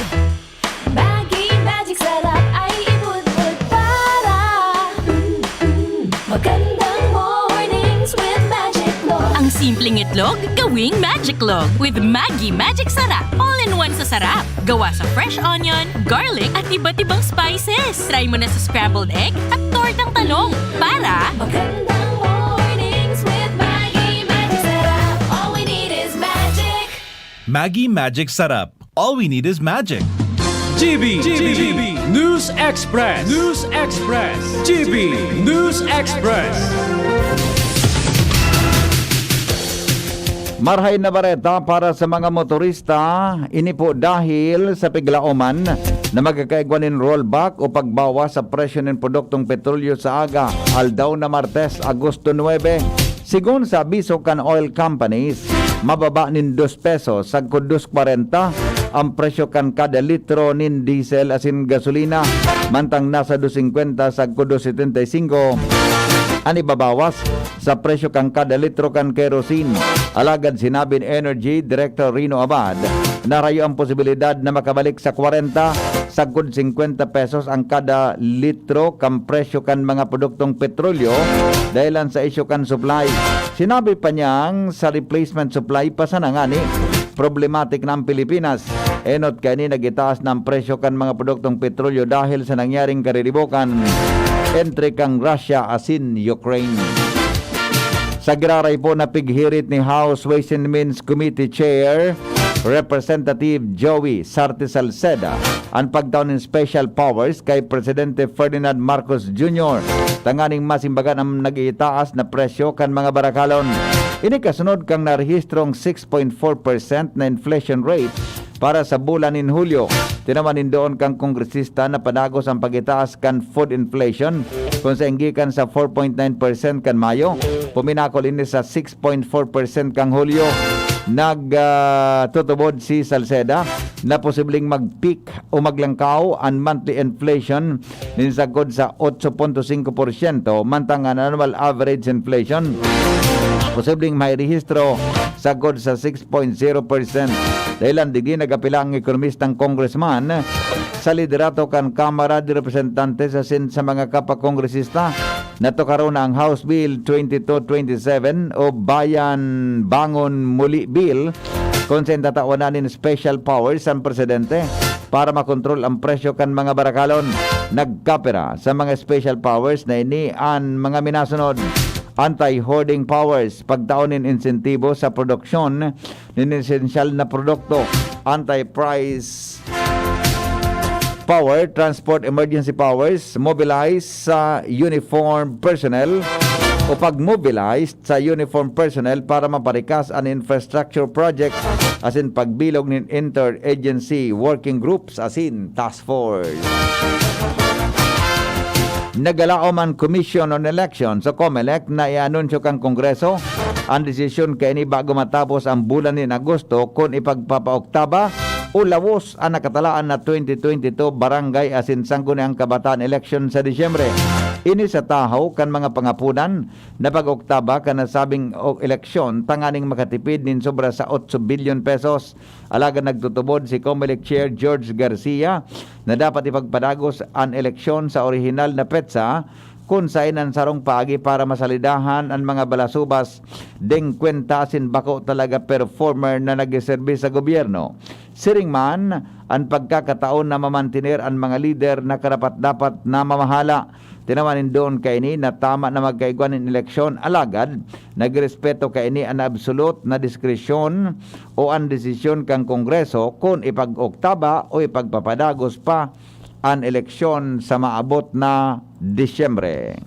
Maggi Magic Sarap ay ibudbud para mm, mm, magandang mornings with Magic Log. Ang simpleng itlog, gawing Magic Log with Maggi Magic Sarap. All-in-one sa sarap. Gawa sa fresh onion, garlic at iba't ibang spices. Try mo na sa scrambled egg at tortang talong para Magandang mornings with Maggi Magic Sarap. All we need is magic. Maggi Magic Sarap. All we need is magic. G B, G B, News Express. News Express. G B News Express. Marahay na bareta para sa mga motorista. Ini po dahil sa piglaoman na magkakaigwa nin rollback o pagbawas sa presyo nin produktong petrolyo sa aga, aldaw na Martes, Agosto nuebe. Sigon sa abiso kan oil companies, mababa nin dos pesos sagkod dos kwarenta ang presyo kan kada litro nin diesel asin gasolina, mantang nasa dos singkwenta sagkod dos setenta y cinco an ibabawas sa presyo kan kada litro kan kerosene. Alagad sinabi ni Energy Director Rino Abad na rayo ang posibilidad na makabalik sa kwarenta sagkod singkwenta pesos ang kada litro kan presyo kan mga produktong petrolyo dahelan sa isyu kan supply. Sinabi pa niyang sa replacement supply pa sana ngani, problematic na ang Pilipinas. Enot kaini nagitaas na ang presyo kan mga produktong petrolyo dahil sa nangyaring kariribokan entre kan Russia asin Ukraine. Sa giraray po na pighirit ni House Ways and Means Committee Chair Representative Joey Sarte Salceda an pagtao nin special powers kay Presidente Ferdinand Marcos Junior tanganing masimbagan ang nag-iitaas na presyo kan mga barakalon. Ini kasunod kan narehistrong six point four percent na inflation rate para sa bulan nin Hulyo. Tinawan nin duon kan kongresista na padagos ang pag-itaas kan food inflation, kun saen gikan sa four point nine percent kan Mayo, puminakol ini sa six point four percent kan Hulyo. Nag, ah, tutubod si Salceda na posibleng mag-peak o maglangkaw an monthly inflation nin sagkod sa otso punto singko porsyento, mantang an annual average inflation posibleng mairehistro sagkod sa six point zero percent. Dahilan digdi, nag-apela ang ekonomistang congressman sa liderato kan Kamara de Representantes asin sa mga kapwa kongresista na tukaron na ang House Bill twenty-two twenty-seven o Bayan Bangon Muli Bill, kun saen tatawan na nin special powers ang presidente para makontrol ang presyo kan mga barakalon. Nagkapira sa mga special powers na ini an mga minasunod: anti-hoarding powers, pagtao nin insentibo sa produksyon nin esensyal na produkto, anti-price power, transport emergency powers, mobilize sa uniform personnel o pag-mobilize sa uniform personnel para maparikas an infrastructure project, asin pagbilog nin interagency working groups asin task force. Nagalaom an Commission on Elections o COMELEC na i-anunsyo kan Kongreso an desisyon kaini bago matapos ang bulan nin Agosto, kun ipagpapaoktaba o lawos an nakatalaan na twenty twenty-two Barangay asin Sangguniang Kabataan Election sa Disyembre. Ini sa tahaw kan mga pangapodan na pag-oktaba kan nasabing o eleksyon tanganing makatipid nin sobra sa otso bilyon pesos. Alagad nagtutubod si COMELEC Chair George Garcia na dapat ipagpadagos an eleksyon sa orihinal na petsa, kun saen an sarong paagi para masalidahan an mga balasubas, dengkwenta asin bako talaga performer na nagseserbi sa gobyerno. Siring man, an pagkakataon na mamantiner an mga lider na karapat-dapat na mamahala. Tinawan nin duon kaini na tama na magkaigwa nin eleksyon, alagad nagrespeto kaini an absolute na diskresyon o an desisyon kan Kongreso kun ipag-oktaba o ipagpapadagos pa an eleksyon sa maabot na Disyembre.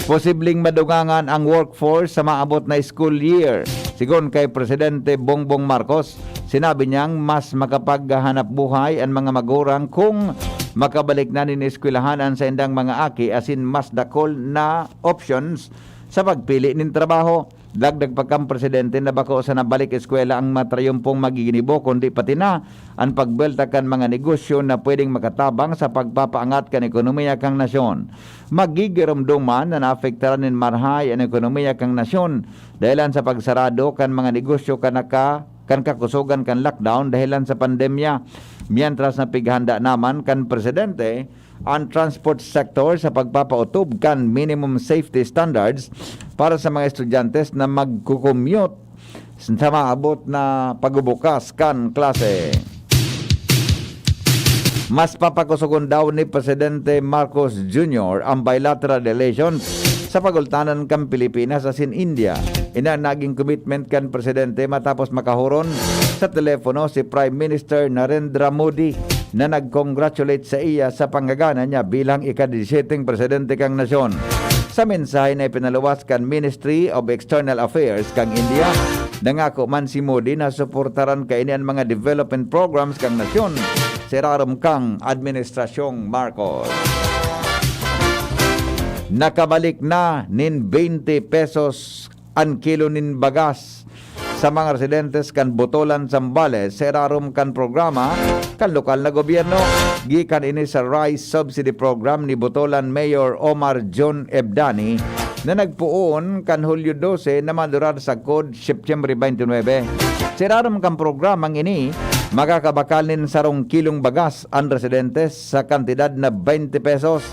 Posibleng madungangan ang workforce sa maabot na school year. Sigon kay Presidente Bongbong Marcos, sinabi niyang mas makapaghanap buhay an mga magurang kung makabalik na nin eskwelahan an saindang mga aki asin mas dakul na options sa pagpili nin trabaho. Dagdag pa kan presidente na bako sana balik eskwela ang matrayumpong magiginibo, kundi pati na an pagbuwelta kan mga negosyo na pwedeng makatabang sa pagpapaangat kan ekonomiya kan nasyon. Magigiromdoman na naapektaran nin marahay an ekonomiya kan nasyon dahelan sa pagsarado kan mga negosyo kan naka-, kan kakusogan kan lockdown dahelan sa pandemya. Mientras na pighanda naman kan presidente an transport sector sa pagpapautob kan minimum safety standards para sa mga estudyante na magko-commute sa maabot na pagbubukas kan klase. Mas papakusogon daw ni Presidente Marcos Junior ang bilateral relations sa pagultanan kan Pilipinas asin India. Ini an naging commitment kan presidente matapos makahuron sa telepono si Prime Minister Narendra Modi, na nag-congratulate saiya sa pangagana niya bilang ika-disisiyeteng presidente kan nasyon. Sa mensahe na ipinaluwas kan Ministry of External Affairs kan India, nangako man si Modi na suportaran kaini an mga development programs kan nasyon sa irarom kan Administrasyong Marcos. Nakabalik na nin twenty pesos an kilo nin bagas sa mga residentes kan Botolan, Zambales, sa irarom kan programa kan lokal na gobyerno. Gikan ini sa Rice Subsidy Program ni Botolan Mayor Omar John Ebdani, na nagpoon kan Hulyo dose na madurar sagkod Setyembre twenty-nine. Sa irarom kan programang ini, makakabakal nin sarong kilong bagas an residentes sa kantidad na twenty pesos,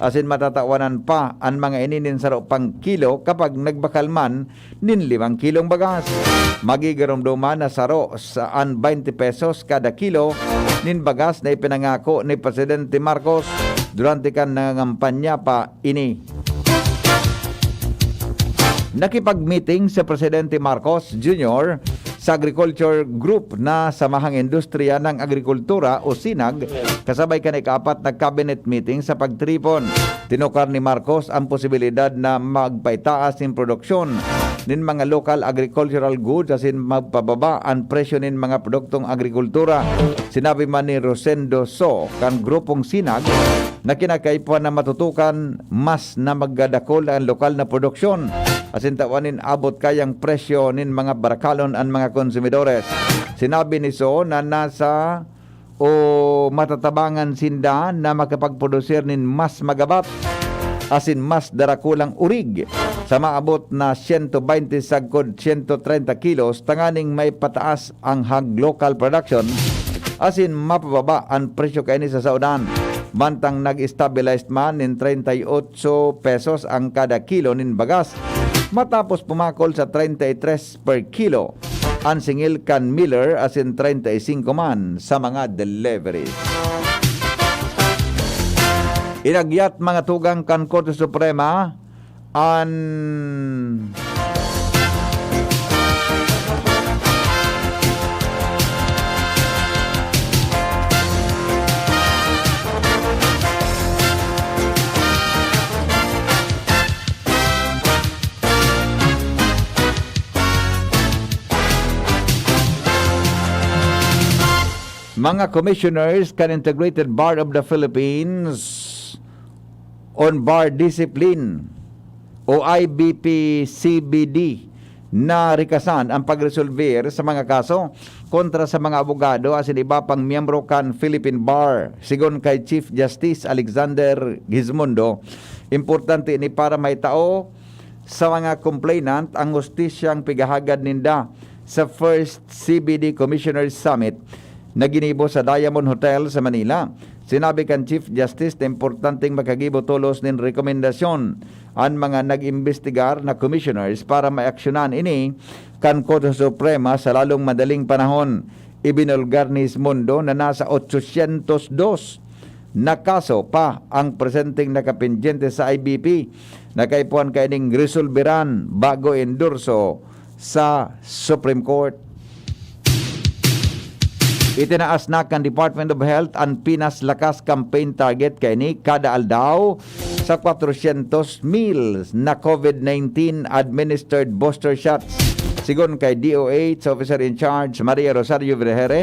asin matatawanan pa an mga ini nin saro pang kilo kapag nagbakal man nin limang kilong bagas. Magigiromdoman na saro sa an twenty pesos kada kilo nin bagas na ipinangako ni Presidente Marcos durante kan nangangampanya pa ini. Nakipag-meeting si Presidente Marcos Junior sa Agriculture Group na Samahang Industriya ng Agrikultura o sinag, kasabay kan ikaapat na cabinet meeting sa pagtiripon. Tinukar ni Marcos ang posibilidad na magpaitaas nin produksyon nin mga local agricultural goods asin magpababa an presyo nin mga produktong agrikultura. Sinabi man ni Rosendo So kan Grupong Sinag na kinakaipuhan na matutukan mas na magdadakul an lokal na produksyon asin tawan nin abot kayang presyo nin mga barakalon an mga konsumidores. Sinabi ni So na nasa o matatabangan sinda na makapagprodusir nin mas magabat asin mas darakulang urig sa maabot na siyento baynte sagkod siyento treinta kilos tanganing maipataas ang hog local production asin mapababa an presyo kaini sa saodan. Mantang nag-stabilize man nin treinta y ocho pesos ang kada kilo nin bagas matapos pumakol sa treinta y tres per kilo an singil kan miller asin treinta y cinco man sa mga delivery. Inagyat mga tugang kan Korte Suprema an mga commissioners kan Integrated Bar of the Philippines on Bar Discipline o I B P C B D na rikasan ang pagresolver sa mga kaso kontra sa mga abogado asin iba pang miyembro kan Philippine Bar. Sigon kay Chief Justice Alexander Gismondo, importante ini para maitao sa mga complainant ang hustisyang pigahagad ninda sa First C B D Commissioners Summit na ginibo sa Diamond Hotel sa Manila. Sinabi kan Chief Justice na importanteng makagibo tolos nin rekomendasyon an mga nag-imbestigar na commissioners para maaksyonan ini kan Korte Suprema sa lalong madaling panahon. Ibinulgar ni Gismondo na nasa ochocientos dos na kaso pa ang presenteng nakapendyente sa I B P na kaipuhan kaining resolberan bago endorso sa Supreme Court. Itinaas na kan Department of Health an Pinas Lakas campaign target kaini kada aldaw sa kwatrosyentos mil na COVID nineteen administered booster shots. Sigon kay D O H Officer in Charge Maria Rosario Vergere,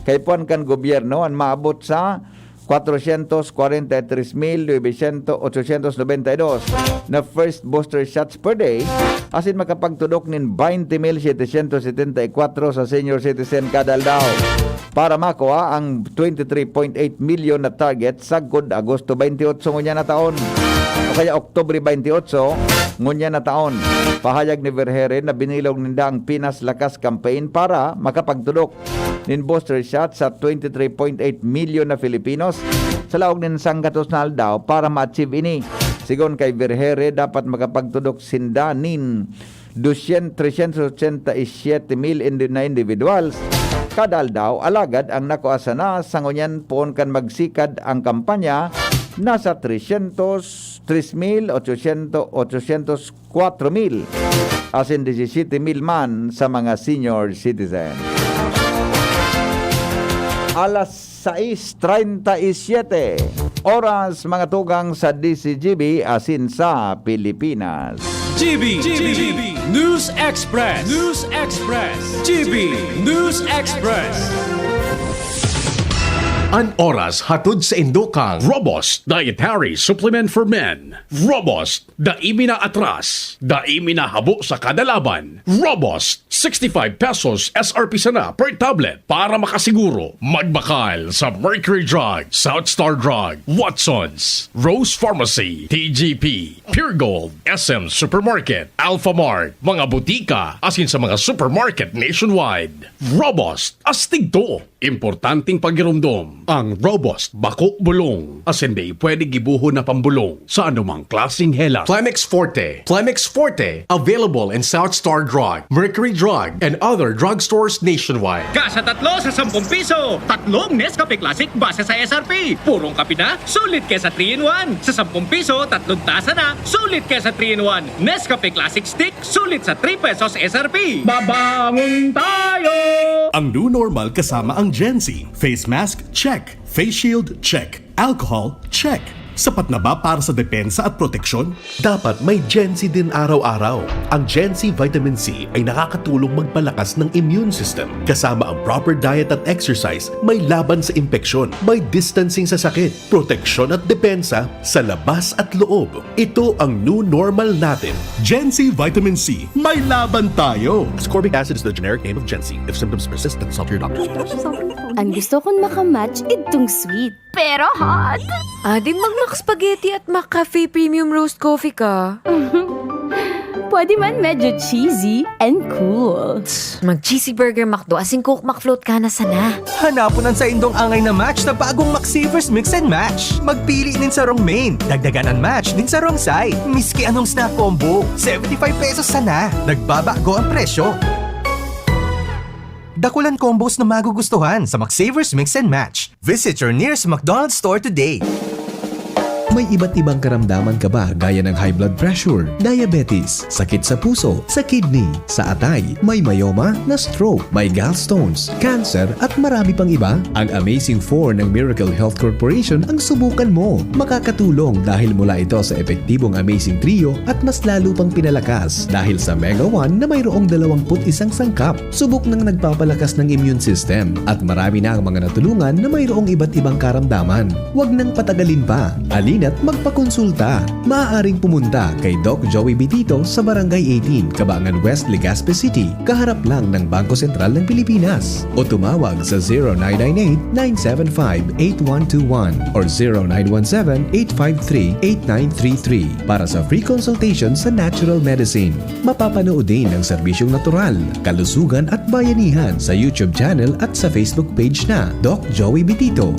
kaipuhan kan gobyerno an maabot sa kwatrosyentos kwarenta y tres mil novesyentos, ochosyentos nobenta y dos na first booster shots per day, asin makapagtudok nin baynte mil setesyentos setenta y kwatro sa senior citizen kada aldaw. Para makuha ang twenty-three point eight milyon na target sagkod Agosto baynte otso ngunyan na taon o kaya Oktubre baynte otso ngunyan na taon. Pahayag ni Vergere na binilog ninda ang Pinas Lakas campaign para makapagtudok nin booster shot sa twenty-three point eight milyon na Filipinos sa laog nin sanggatos na aldaw para ma-achieve ini. Sigon kay Vergere, dapat makapagtudok sinda nin dosyentos, tresyentos ochenta y siete mil indi-, na individuals kada aldaw, alagad ang nakua sana sa ngunyan poon kan magsikad ang kampanya nasa tresyentos tres mil ochosyentos, ochosyentos kwatro mil asin disisiyete mil man sa mga senior citizen. Alas sais treinta y siete oras, mga tugang, sa D Z G B asin sa Pilipinas. G B, G B, News Express, News Express, G B News Express. An oras hatod saindo kan Robust Dietary Supplement for Men. Robust, dai mi naatras, dai mi nahabo sa kada laban. Robust, sixty-five pesos S R P sana per tablet. Para makasiguro, magbakal sa Mercury Drug, South Star Drug, Watsons, Rose Pharmacy, T G P, Pure Gold, S M Supermarket, Alphamart, mga butika, asin sa mga supermarket nationwide. Robust, astig to. Importanteng pagiromdom. Ang Robust Bako Bulong, asin di pwede gibohon na pambulong sa anumang klaseng helat. Plemex Forte. Plemex Forte, available in South Star Drug, Mercury Drug, and other drugstores nationwide. Ka sa tatlo sa sampung piso, tatlong Nescafe Classic base sa S R P. Purong kape na, sulit ka sa three-in-one. Sa sampung piso, tatlong tasa na, sulit ka sa three-in-one. Nescafe Classic Stick, sulit sa three pesos S R P. Babangon tayo! Ang new normal kasama ang Gen Z. Face mask, check. Face shield, check. Alcohol, check. Sapat na ba para sa depensa at proteksyon? Dapat may Gen Z din araw-araw. Ang Gen Z Vitamin C ay nakakatulong magpalakas ng immune system. Kasama ang proper diet at exercise, may laban sa impeksyon, may distancing sa sakit, proteksyon at depensa sa labas at loob. Ito ang new normal natin. Gen Z Vitamin C, may laban tayo! Ascorbic acid is the generic name of Gen Z. If symptoms persist, consult your doctor. Ang gusto kong makamatch, itong sweet. Pero hot! Adi mag-Mac Spaghetti at Mac Cafe Premium Roast Coffee ka. Pwede man medyo cheesy and cool. Mag-cheesy burger McDo asin Coke McFloat ka na sana. Hanapon an saindong angay na match sa bagong McSavers Mix and Match. Magpili nin sarong main, dagdagan an match nin sarong side. Miski anong snack combo, seventy five pesos sana. Nagbabago ang presyo. Dakulan combos na magugustuhan sa McSavers Mix and Match. Visit your nearest McDonald's store today. May iba't ibang karamdaman ka ba gaya ng high blood pressure, diabetes, sakit sa puso, sa kidney, sa atay, may myoma, na stroke, may gallstones, cancer at marami pang iba? Ang Amazing four ng Miracle Health Corporation ang subukan mo. Makakatulong dahil mula ito sa epektibong Amazing Trio at mas lalo pang pinalakas dahil sa Mega one na mayroong dalawampu't isang sangkap. Subok nang nagpapalakas ng immune system at marami na ang mga natulungan na mayroong iba't ibang karamdaman. Huwag nang patagalin pa. Halina't magpakonsulta. Maaaring pumunta kay Doc Joey Bitito sa Barangay eighteen, Cabangan West, Legazpi City, kaharap lang ng Bangko Sentral ng Pilipinas. O tumawag sa zero nine nine eight, nine seven five, eight one two one or zero nine one seven, eight five three, eight nine three three para sa free consultation sa natural medicine. Mapapanood din ang serbisyong natural, kalusugan at bayanihan sa YouTube channel at sa Facebook page na Doc Joey Bitito.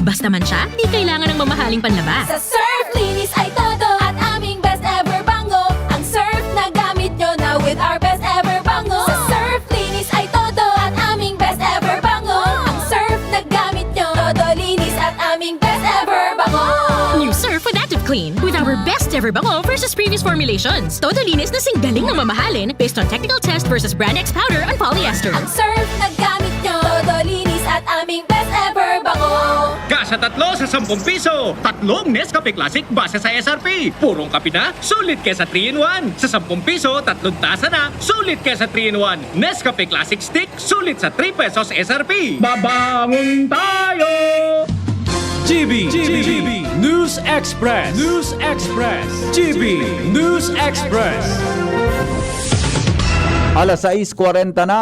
Basta man siya, di kailangan ng mamahaling panlaba. Sa Surf, linis ay todo at aming best ever bango. Ang Surf na gamit nyo na with our best ever bango. Sa Surf, linis ay todo at aming best ever bango. Ang Surf na gamit nyo, todo linis at aming best ever bango. New Surf with Active Clean. With our best ever bango versus previous formulations. Todo linis na singgaling na mamahalin based on technical test versus Brand X powder and polyester. Ang Surf na gamit nyo, todo linis at aming best ever bango. Ka sa tatlo sa sampung piso, tatlong Nescafe Classic base sa S R P. Purong kape na, sulit ka sa three-in-one. Sa sampung piso, tatlong tasa na, sulit ka sa three-in-one. Nescafe Classic Stick, sulit sa three pesos S R P. Babangon tayo! G B, G B, News Express, News Express, G B, News Express. Alas sais kwarenta na.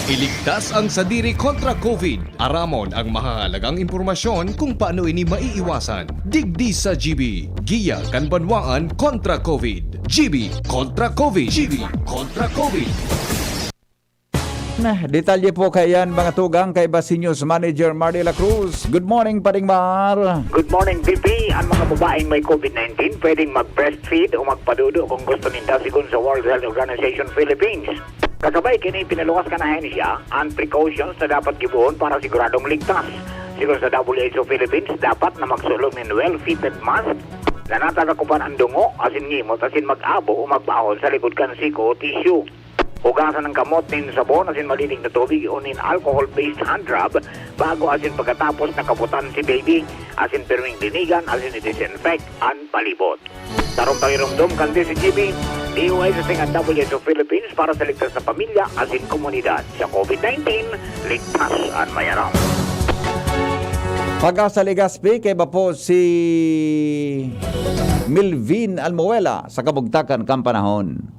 Iligtas ang sadiri kontra COVID. Aramon ang mahahalagang impormasyon kung paano ini maiiwasan. Digdi sa G B, Giya kan Banwaan kontra COVID. G B kontra COVID. G B kontra COVID. Detalye po kaiyan, mga tugang, kay Basi News Manager Mar de la Cruz. Good morning, Paring Mar. Good morning, B P. Ang mga babaeng may COVID nineteen pwedeng mag-breastfeed o magpadudo kung gusto ninda, sigon sa World Health Organization Philippines. Kasabay kini, pinaluwas kan ahensya an precautions na dapat gibohon para siguradong ligtas. Sigon sa W H O Philippines, dapat na magsulong nin well-fitted mask na natagakupan an dungo asin ngimot asin mag-abo o magbahon sa likod kan siko o tissue. Hugasan an kamot nin sabon asin malinig na tubig o nin alcohol-based hand rub bago asin pagkatapos na kaputan si baby, asin pirming linigan asin i-disinfect an palibot. Tarong pakiromdom kan D Z G B, D O H asin W H O Philippines para sa ligtas na pamilya asin komunidad. Sa COVID nineteen, ligtas an mayaram. Pag-asa Legazpi, kaiba po si Milvin Almuela sa kabugtakan kan panahon.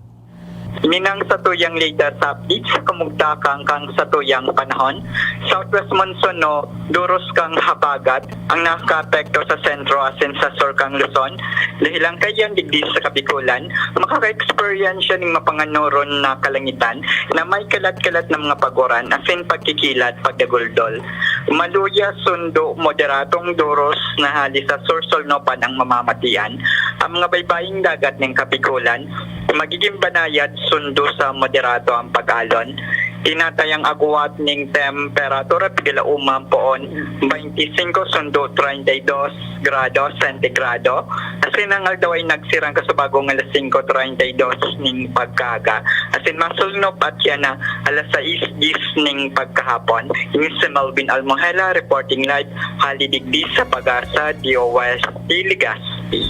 Ninang satuyang latest update sa kamugtakan kan satuyang panahon, southwest monsoon o duros kan habagat ang nakakaapekto sa sentro asin sa sur kan Luzon. Dahelan kaiyan digdi sa Kabikulan, makaka-eksperyensya nin mapanganuron na kalangitan na may kalat-kalat na mga pag-uran asin pagkikilat pagdaguldol. Maluya sundo moderadong duros na hali sa sur-sulnupan ang mamamatian. Ang mga baybaying dagat nin Kabikulan, magiging banayad sundo sa moderado ang pag-alon. Tinatayang agwat nin temperatura pigalauma poon, twenty-cinco sundo treinta y dos grado sentigrado. Asin ang aldaw ay nagsirang kasubagong alas singko treinta y dos nin pagkaaga. Asin masulnop at yan na alas sais diyes nin pagkahapon. Ini si Melvin Almohela reporting live hali digdi sa Pag-asa, D O S T Legazpi.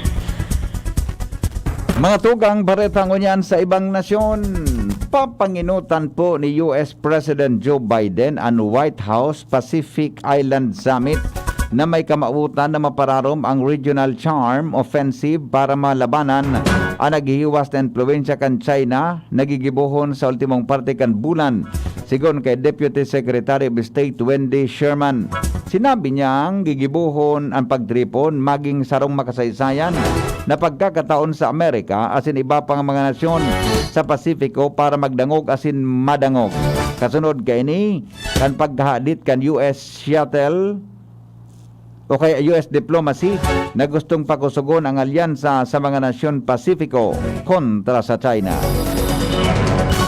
Mga tugang, bareta ngunyan sa ibang nasyon. Papanginutan po ni U S President Joe Biden an White House Pacific Island Summit na may kamawotan na mapararom ang regional charm offensive para malabanan an naghihiwas na impluwensya kan China na gigibohon sa ultimong parte kan bulan, sigon kay Deputy Secretary of State Wendy Sherman. Sinabi niyang gigibohon an pagtiripon magin sarong makasaysayan na pagkakataon sa Amerika asin iba pang mga nasyon sa Pasifiko para magdangog asin madangog. Kasunod kaini, kan paghahadit kan U S shuttle o kaya U S diplomacy na gustong pakusogon ang alyansa sa mga nasyon Pasifiko kontra sa China.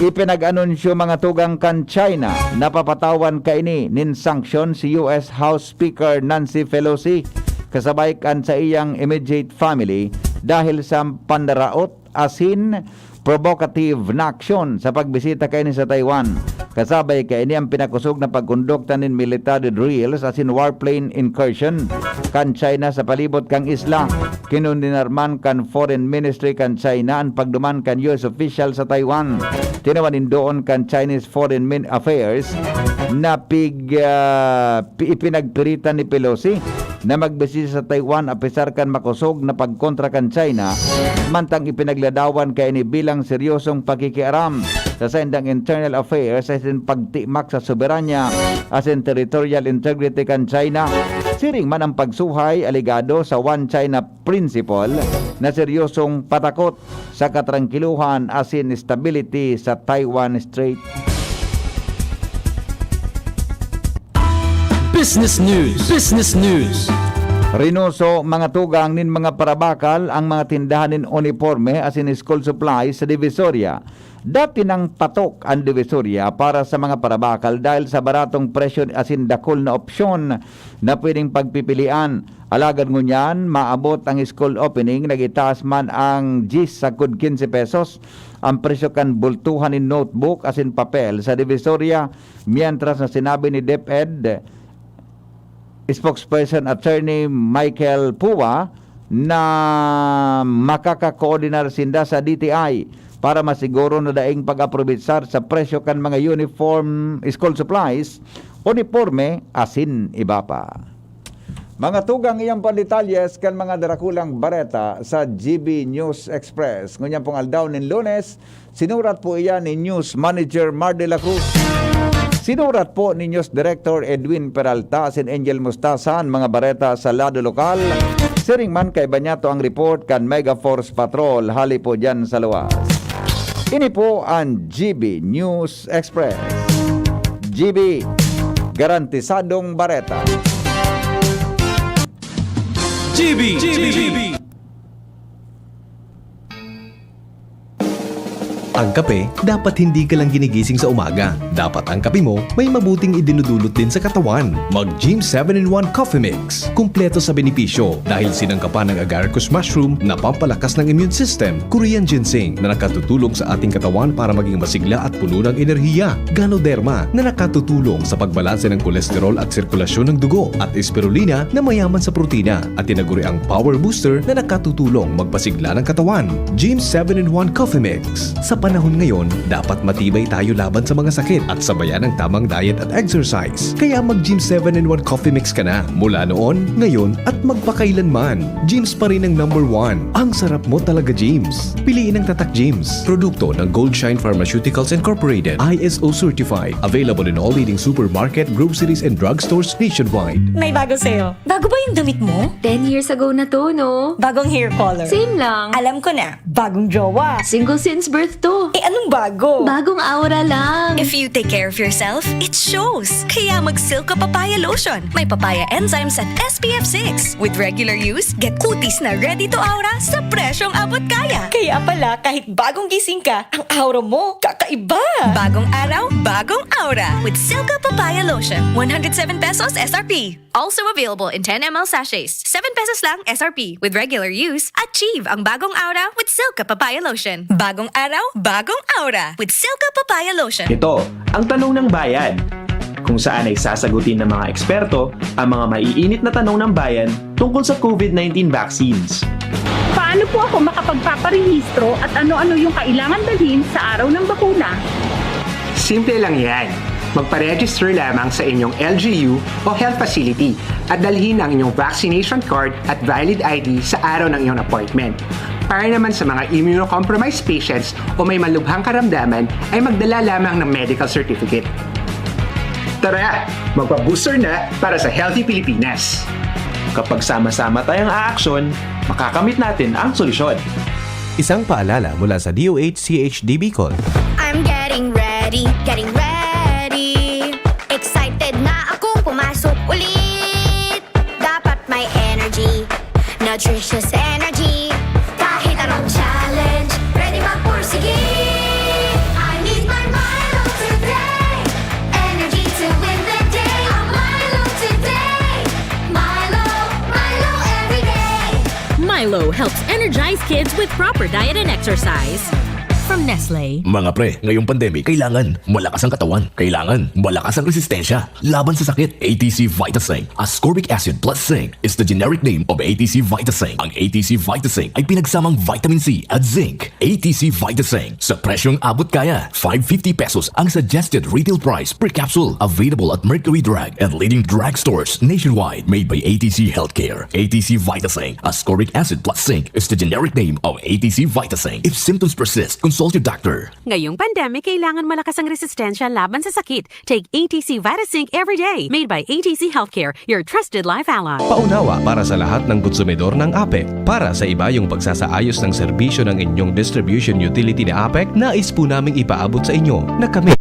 Ipinag-anunsyo, mga tugang, kan China na papatawan kaini nin sanksyon si U S House Speaker Nancy Pelosi kasabay kan saiyang immediate family dahil sa pandaraot asin provocative na aksyon sa pagbisita kaini sa Taiwan. Kasabay kaini ang pinakosog na pagkondukta nin military drills asin warplane incursion kan China sa palibot kan isla. Kinondenar man kan Foreign Ministry kan China an pagduman kan U S official sa Taiwan. Tinawan nin doon kan Chinese Foreign Min-, Affairs na pig-, ah, pi-, ipinagpiritan ni Pelosi na magbisita sa Taiwan apesar kan makosog na pagkontra kan China, mantang ipinagladawan kaini bilang seryosong pakikiaram sa saindang internal affairs asin pagtimak sa soberanya asin territorial integrity kan China. Siring man ang pagsuhay alegado sa One China Principle na seryosong patakot sa katrangkilohan asin stability sa Taiwan Strait. Business News. Business News. Rinoso, mga tugang, nin mga parabakal ang mga tindahan nin uniporme asin school supplies sa Divisoria. Dati nang patok an Divisoria para sa mga parabakal dahil sa baratong presyo asin dakul na opsyon na pwedeng pagpipilian. Alagad ngunyan, maabot ang school opening, nag-itaas man ang diyes sagkod kinse pesos ang presyo kan bultuhan nin notebook asin papel sa Divisoria, mientras na sinabi ni DepEd spokesperson Attorney Michael Pua na makakakoordinar sinda sa D T I para masiguro na daing pag-aprobetsar sa presyo kan mga uniform, school supplies, uniporme, asin iba pa. Mga tugang, iyan po an detalyes kan mga darakulang bareta sa G B News Express. Ngunyan pong aldaw nin Lunes, sinurat po iyan ni News Manager Mar de la Cruz. Sinurat po ni News Director Edwin Peralta asin Angel Mostaza an mga bareta sa lado lokal. Siring man kaiba niyato ang report kan Mega Force Patrol hali po diyan sa luwas. Ini po an G B News Express. G B, garantisadong bareta. G B, G B. Ang kape, dapat hindi ka lang ginigising sa umaga. Dapat ang kape mo may mabuting idinudulot din sa katawan. Mag Gym seven in one Coffee Mix. Kumpleto sa benepisyo dahil sinangkapan ng agaricus mushroom na pampalakas ng immune system, Korean ginseng na nakatutulong sa ating katawan para maging masigla at puno ng enerhiya, Ganoderma na nakatutulong sa pagbalanse ng kolesterol at sirkulasyon ng dugo, at Spirulina na mayaman sa protina at tinaguriang power booster na nakatutulong magpasigla ng katawan. Gym seven in one Coffee Mix. Sa panahon Panahon ngayon, dapat matibay tayo laban sa mga sakit at sabayan ang tamang diet at exercise. Kaya mag-Gym seven in one Coffee Mix ka na mula noon, ngayon, at magpakailanman. Gyms pa rin ang number one. Ang sarap mo talaga, Gyms. Piliin ang Tatak Gyms. Produkto ng Gold Shine Pharmaceuticals Incorporated, I S O certified. Available in all leading supermarket, groceries, and drugstores nationwide. May bago sa'yo. Bago ba yung damit mo? Ten years ago na to, no? Bagong hair color. Same lang. Alam ko na. Bagong jowa. Single since birth to. Eh, anong bago? Bagong aura lang. If you take care of yourself, it shows. Kaya mag Silka Papaya Lotion. May papaya enzymes at S P F six. With regular use, get kutis na ready to aura sa presyong abot kaya. Kaya pala, kahit bagong gising ka, ang aura mo kakaiba. Bagong araw, bagong aura. With Silka Papaya Lotion. One hundred seven pesos S R P. Also available in ten M L sachets. Seven pesos lang S R P. With regular use, achieve ang bagong aura with Silka Papaya Lotion. Bagong araw, bagong aura with Silka Papaya Lotion. Ito ang Tanong ng Bayan, kung saan ay sasagutin ng mga eksperto ang mga maiinit na tanong ng bayan tungkol sa covid nineteen vaccines. Paano po ako makapagpaparehistro at ano-ano yung kailangan dalhin sa araw ng bakuna? Simple lang yan. Magpa-register lamang sa inyong L G U o health facility at dalhin ang inyong vaccination card at valid I D sa araw ng inyong appointment. Para naman sa mga immunocompromised patients o may malubhang karamdaman, ay magdala lamang ng medical certificate. Tara, magpa-booster na para sa healthy Pilipinas! Kapag sama-sama tayong aaksyon, makakamit natin ang solusyon. Isang paalala mula sa D O H C H D Bicol. I'm getting ready, getting ready. Excited na akong pumasok ulit. Dapat may energy, nutritious energy. Kahit anong challenge, ready magpursige. I need my Milo today. Energy to win the day. A Milo today. Milo, Milo everyday. Milo helps energize kids with proper diet and exercise. From Nestle. Mga pre, ngayong pandemic, kailangan malakas ang katawan. Kailangan malakas ang resistensya laban sa sakit. A T C Vitasing, ascorbic acid plus zinc, is the generic name of A T C Vitasing. Ang A T C Vitasing ay pinagsamang vitamin C at zinc. A T C Vitasing, sa presyong abot kaya. Five fifty pesos ang suggested retail price per capsule. Available at Mercury Drug and leading drugstores nationwide. Made by A T C Healthcare. A T C Vitasing, ascorbic acid plus zinc, is the generic name of A T C Vitasing. If symptoms persist, consult your doctor. Ngayong pandemic, kailangan malakas ang resistensya laban sa sakit. Take A T C Vitazinc every day. Made by A T C Healthcare, your trusted life ally. Paunawa para sa lahat ng konsumidor ng APEC. Para sa ibayong pagsasaayos ng serbisyo ng inyong distribution utility ni APEC, nais po naming ipaabot sa inyo na kami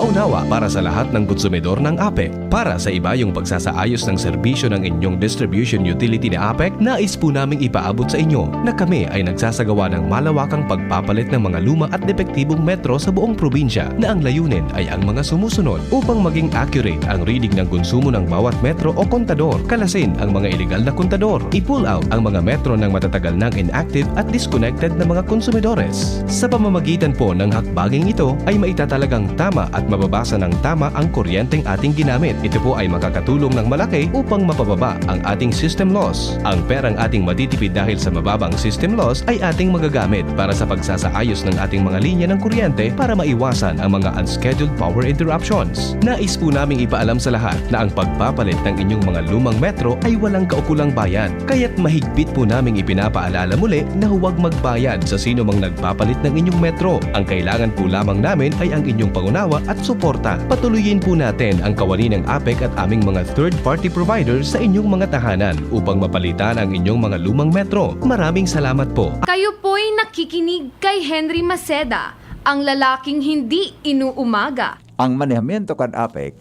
Unawa para sa lahat ng konsumidor ng APEC. Para sa ibayong pagsasaayos ng serbisyo ng inyong distribution utility na APEC, nais po naming ipaabot sa inyo na kami ay nagsasagawa ng malawakang pagpapalit ng mga luma at depektibong metro sa buong probinsya, na ang layunin ay ang mga sumusunod. Upang maging accurate ang reading ng konsumo ng bawat metro o kontador, kalasin ang mga iligal na kontador, i-pull out ang mga metro ng matatagal nang inactive at disconnected na mga konsumidores. Sa pamamagitan po ng hakbanging ito ay maitatalagang tama at mababasa ng tama ang kuryenteng ating ginamit. Ito po ay makakatulong ng malaki upang mapababa ang ating system loss. Ang perang ating matitipid dahil sa mababang system loss ay ating magagamit para sa pagsasaayos ng ating mga linya ng kuryente para maiwasan ang mga unscheduled power interruptions. Nais po naming ipaalam sa lahat na ang pagpapalit ng inyong mga lumang metro ay walang kaukulang bayad. Kaya't mahigpit po naming ipinapaalala muli na huwag magbayad sa sino mang nagpapalit ng inyong metro. Ang kailangan po lamang namin ay ang inyong pangunawa at suporta. Patuloyin po natin ang kawani ng APEC at aming mga third-party providers sa inyong mga tahanan upang mapalitan ang inyong mga lumang metro. Maraming salamat po. Kayo po'y nakikinig kay Henry Maceda, ang lalaking hindi inuumaga. Ang manehamiento kan APEC.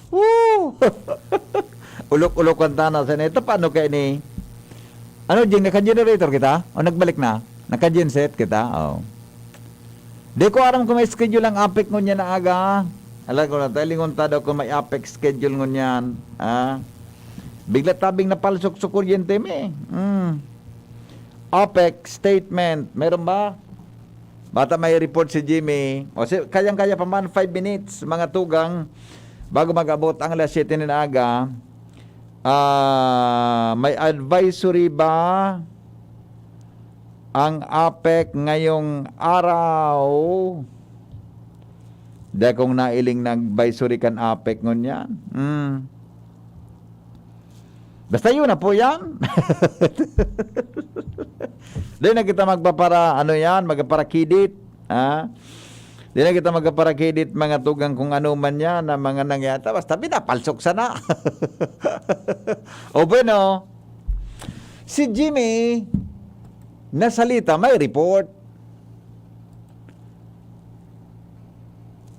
Woo! Ulok-ulok ang tana sa neta. Paano kaya ni? Ano, Jing, naka-generator kita? O nagbalik na? Naka-genset kita? Oh. Di ko aram kung may schedule ang APEC ngunyan na aga. Alam ko na, tayo lingon ta daw kung may APEC schedule ngunyan. Ah? Bigla tabing napalsok sa kuryente mi. Mm. APEC statement. Meron ba? Bata may report si Jimmy. O, si, kayang-kaya pa man, five minutes, mga tugang, bago mag-abot ang alas siyete nin aga. Ah, may advisory ba ang APEC ngayong araw? Di akong nailing na advisory kan APEC ngunyan. Hmm. Basta yun na po yan. Di na kita magpapara, ano yan, magpaparakidit. Ha? Di na kita magpaparakidit, mga tugang, kung ano man yan, na mga nangyata. Basta pinapalsok sana. O bueno, si Jimmy, nasalita, may report.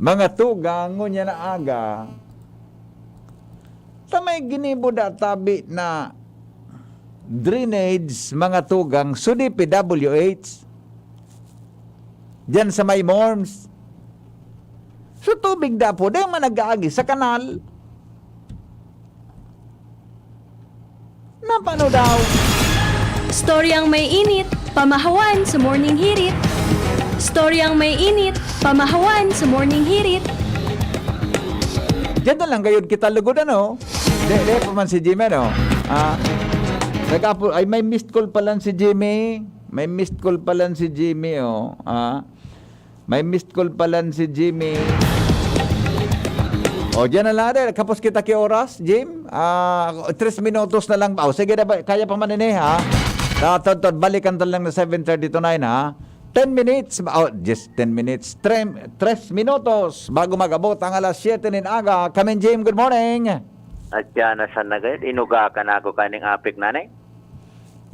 Mga tugang, ngunyan na aga, ta may ginibo da tabi na drainage, mga tugang, sa D P W H. Diyan sa may Morms. So, tubig da po, di man nag-aagi sa kanal. Na paano daw? Storyang may init, pamahawan sa Morning Hirit. Storyang may init, pamahawan sa Morning Hirit. Diyan na lang gayud kita lugod, ano? Di, di pa man si Jimmy, ano? Ah, nag-apo-, ay, may missed call pa lang si Jimmy. May missed call pa lang si Jimmy, oh. Ah, may missed call pa lang si Jimmy. O, diyan na lang, de. Kapos kita ki oras, Jim. Ah, tres minutos na lang. O, sige na ba? Kaya pa man ini, ha? Tatadtad, balikan ta lang na seven thirty to nine, ha? Ten minutes. Oh, just ten minutes. Tre-, tres minutos bago mag-abot ang alas siyete nin aga. Kamin, Jim, good morning. At yan, nasan na gayud? Inugakan ako kaning APEC na ni.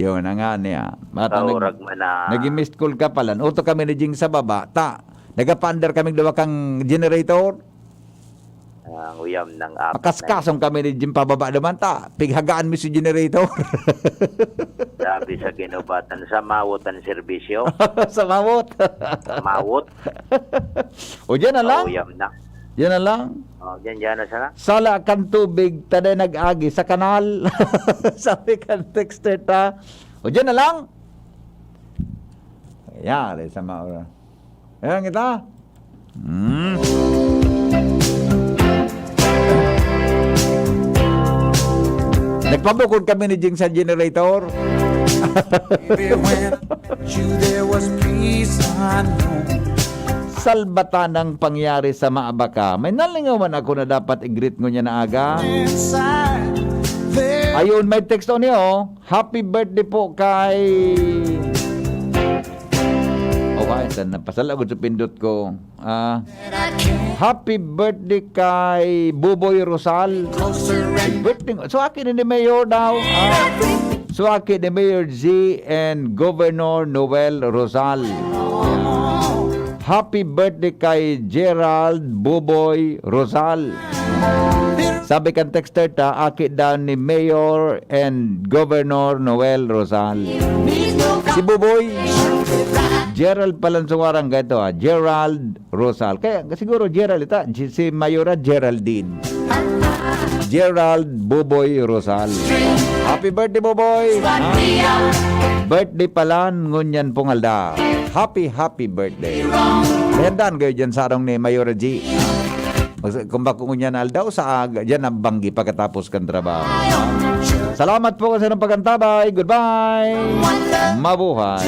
Yun, ang nga niya. Mata, nag-, Kaurag man na. Naging missed call ka pala. Uto kami ni Jing sa baba. Ta, nagapa-under kaming duwa kang generator. Ang uyam ng APEC na. Makaskasong kami ni Jing pababa naman ta. Pighagaan mi si generator. Sabi sa ginubatan, sa mawot ang serbisyo. Sa mawot. Mawot. O, diyan na lang. Uyam na. Yan na lang. Oh, diyan, diyan na sana. Sala kan tubig, taday nag-agi sa kanal. Sabi kan texter ta. O, diyan na lang. Yari sa maura. Ayan kita. Hmm. Nagpabukod kami ni Jing sa generator. Baby, when you there was peace unknown. Salbatan ang pangyari sa Maabaka. May nalingawan ako na dapat i-greet ngunyan na aga. Inside there. Ayun, may text on niyo. Happy birthday po kay... Oh, ay, tan-, napasalagot sa pindot ko. Ah, happy birthday kay Buboy Rosal. Closer and... Birthday. So, akin ni Mayor daw. Ah, Ito aki ni Mayor G and Governor Noel Rosal. Happy birthday kay Gerald Buboy Rosal. Sabi kan texter ta, aki daw ni Mayor and Governor Noel Rosal. Si Buboy, Gerald pala ang sungaran ka ito, ah. Gerald Rosal. Kaya siguro Gerald ita, si Mayora Geraldine. Gerald Buboy Rosal. Happy birthday, Buboy! Ha? Birthday pala, ngunyan pong alda. Happy, happy birthday. Dayan-dayan kayo dyan sa arong ni Mayora G. Kung bako ngunyan aldaw, sa aga, dyan ang banggi pagkatapos kan trabaho. Salamat po kasi ng pagkantabay. Goodbye! Mabuhay!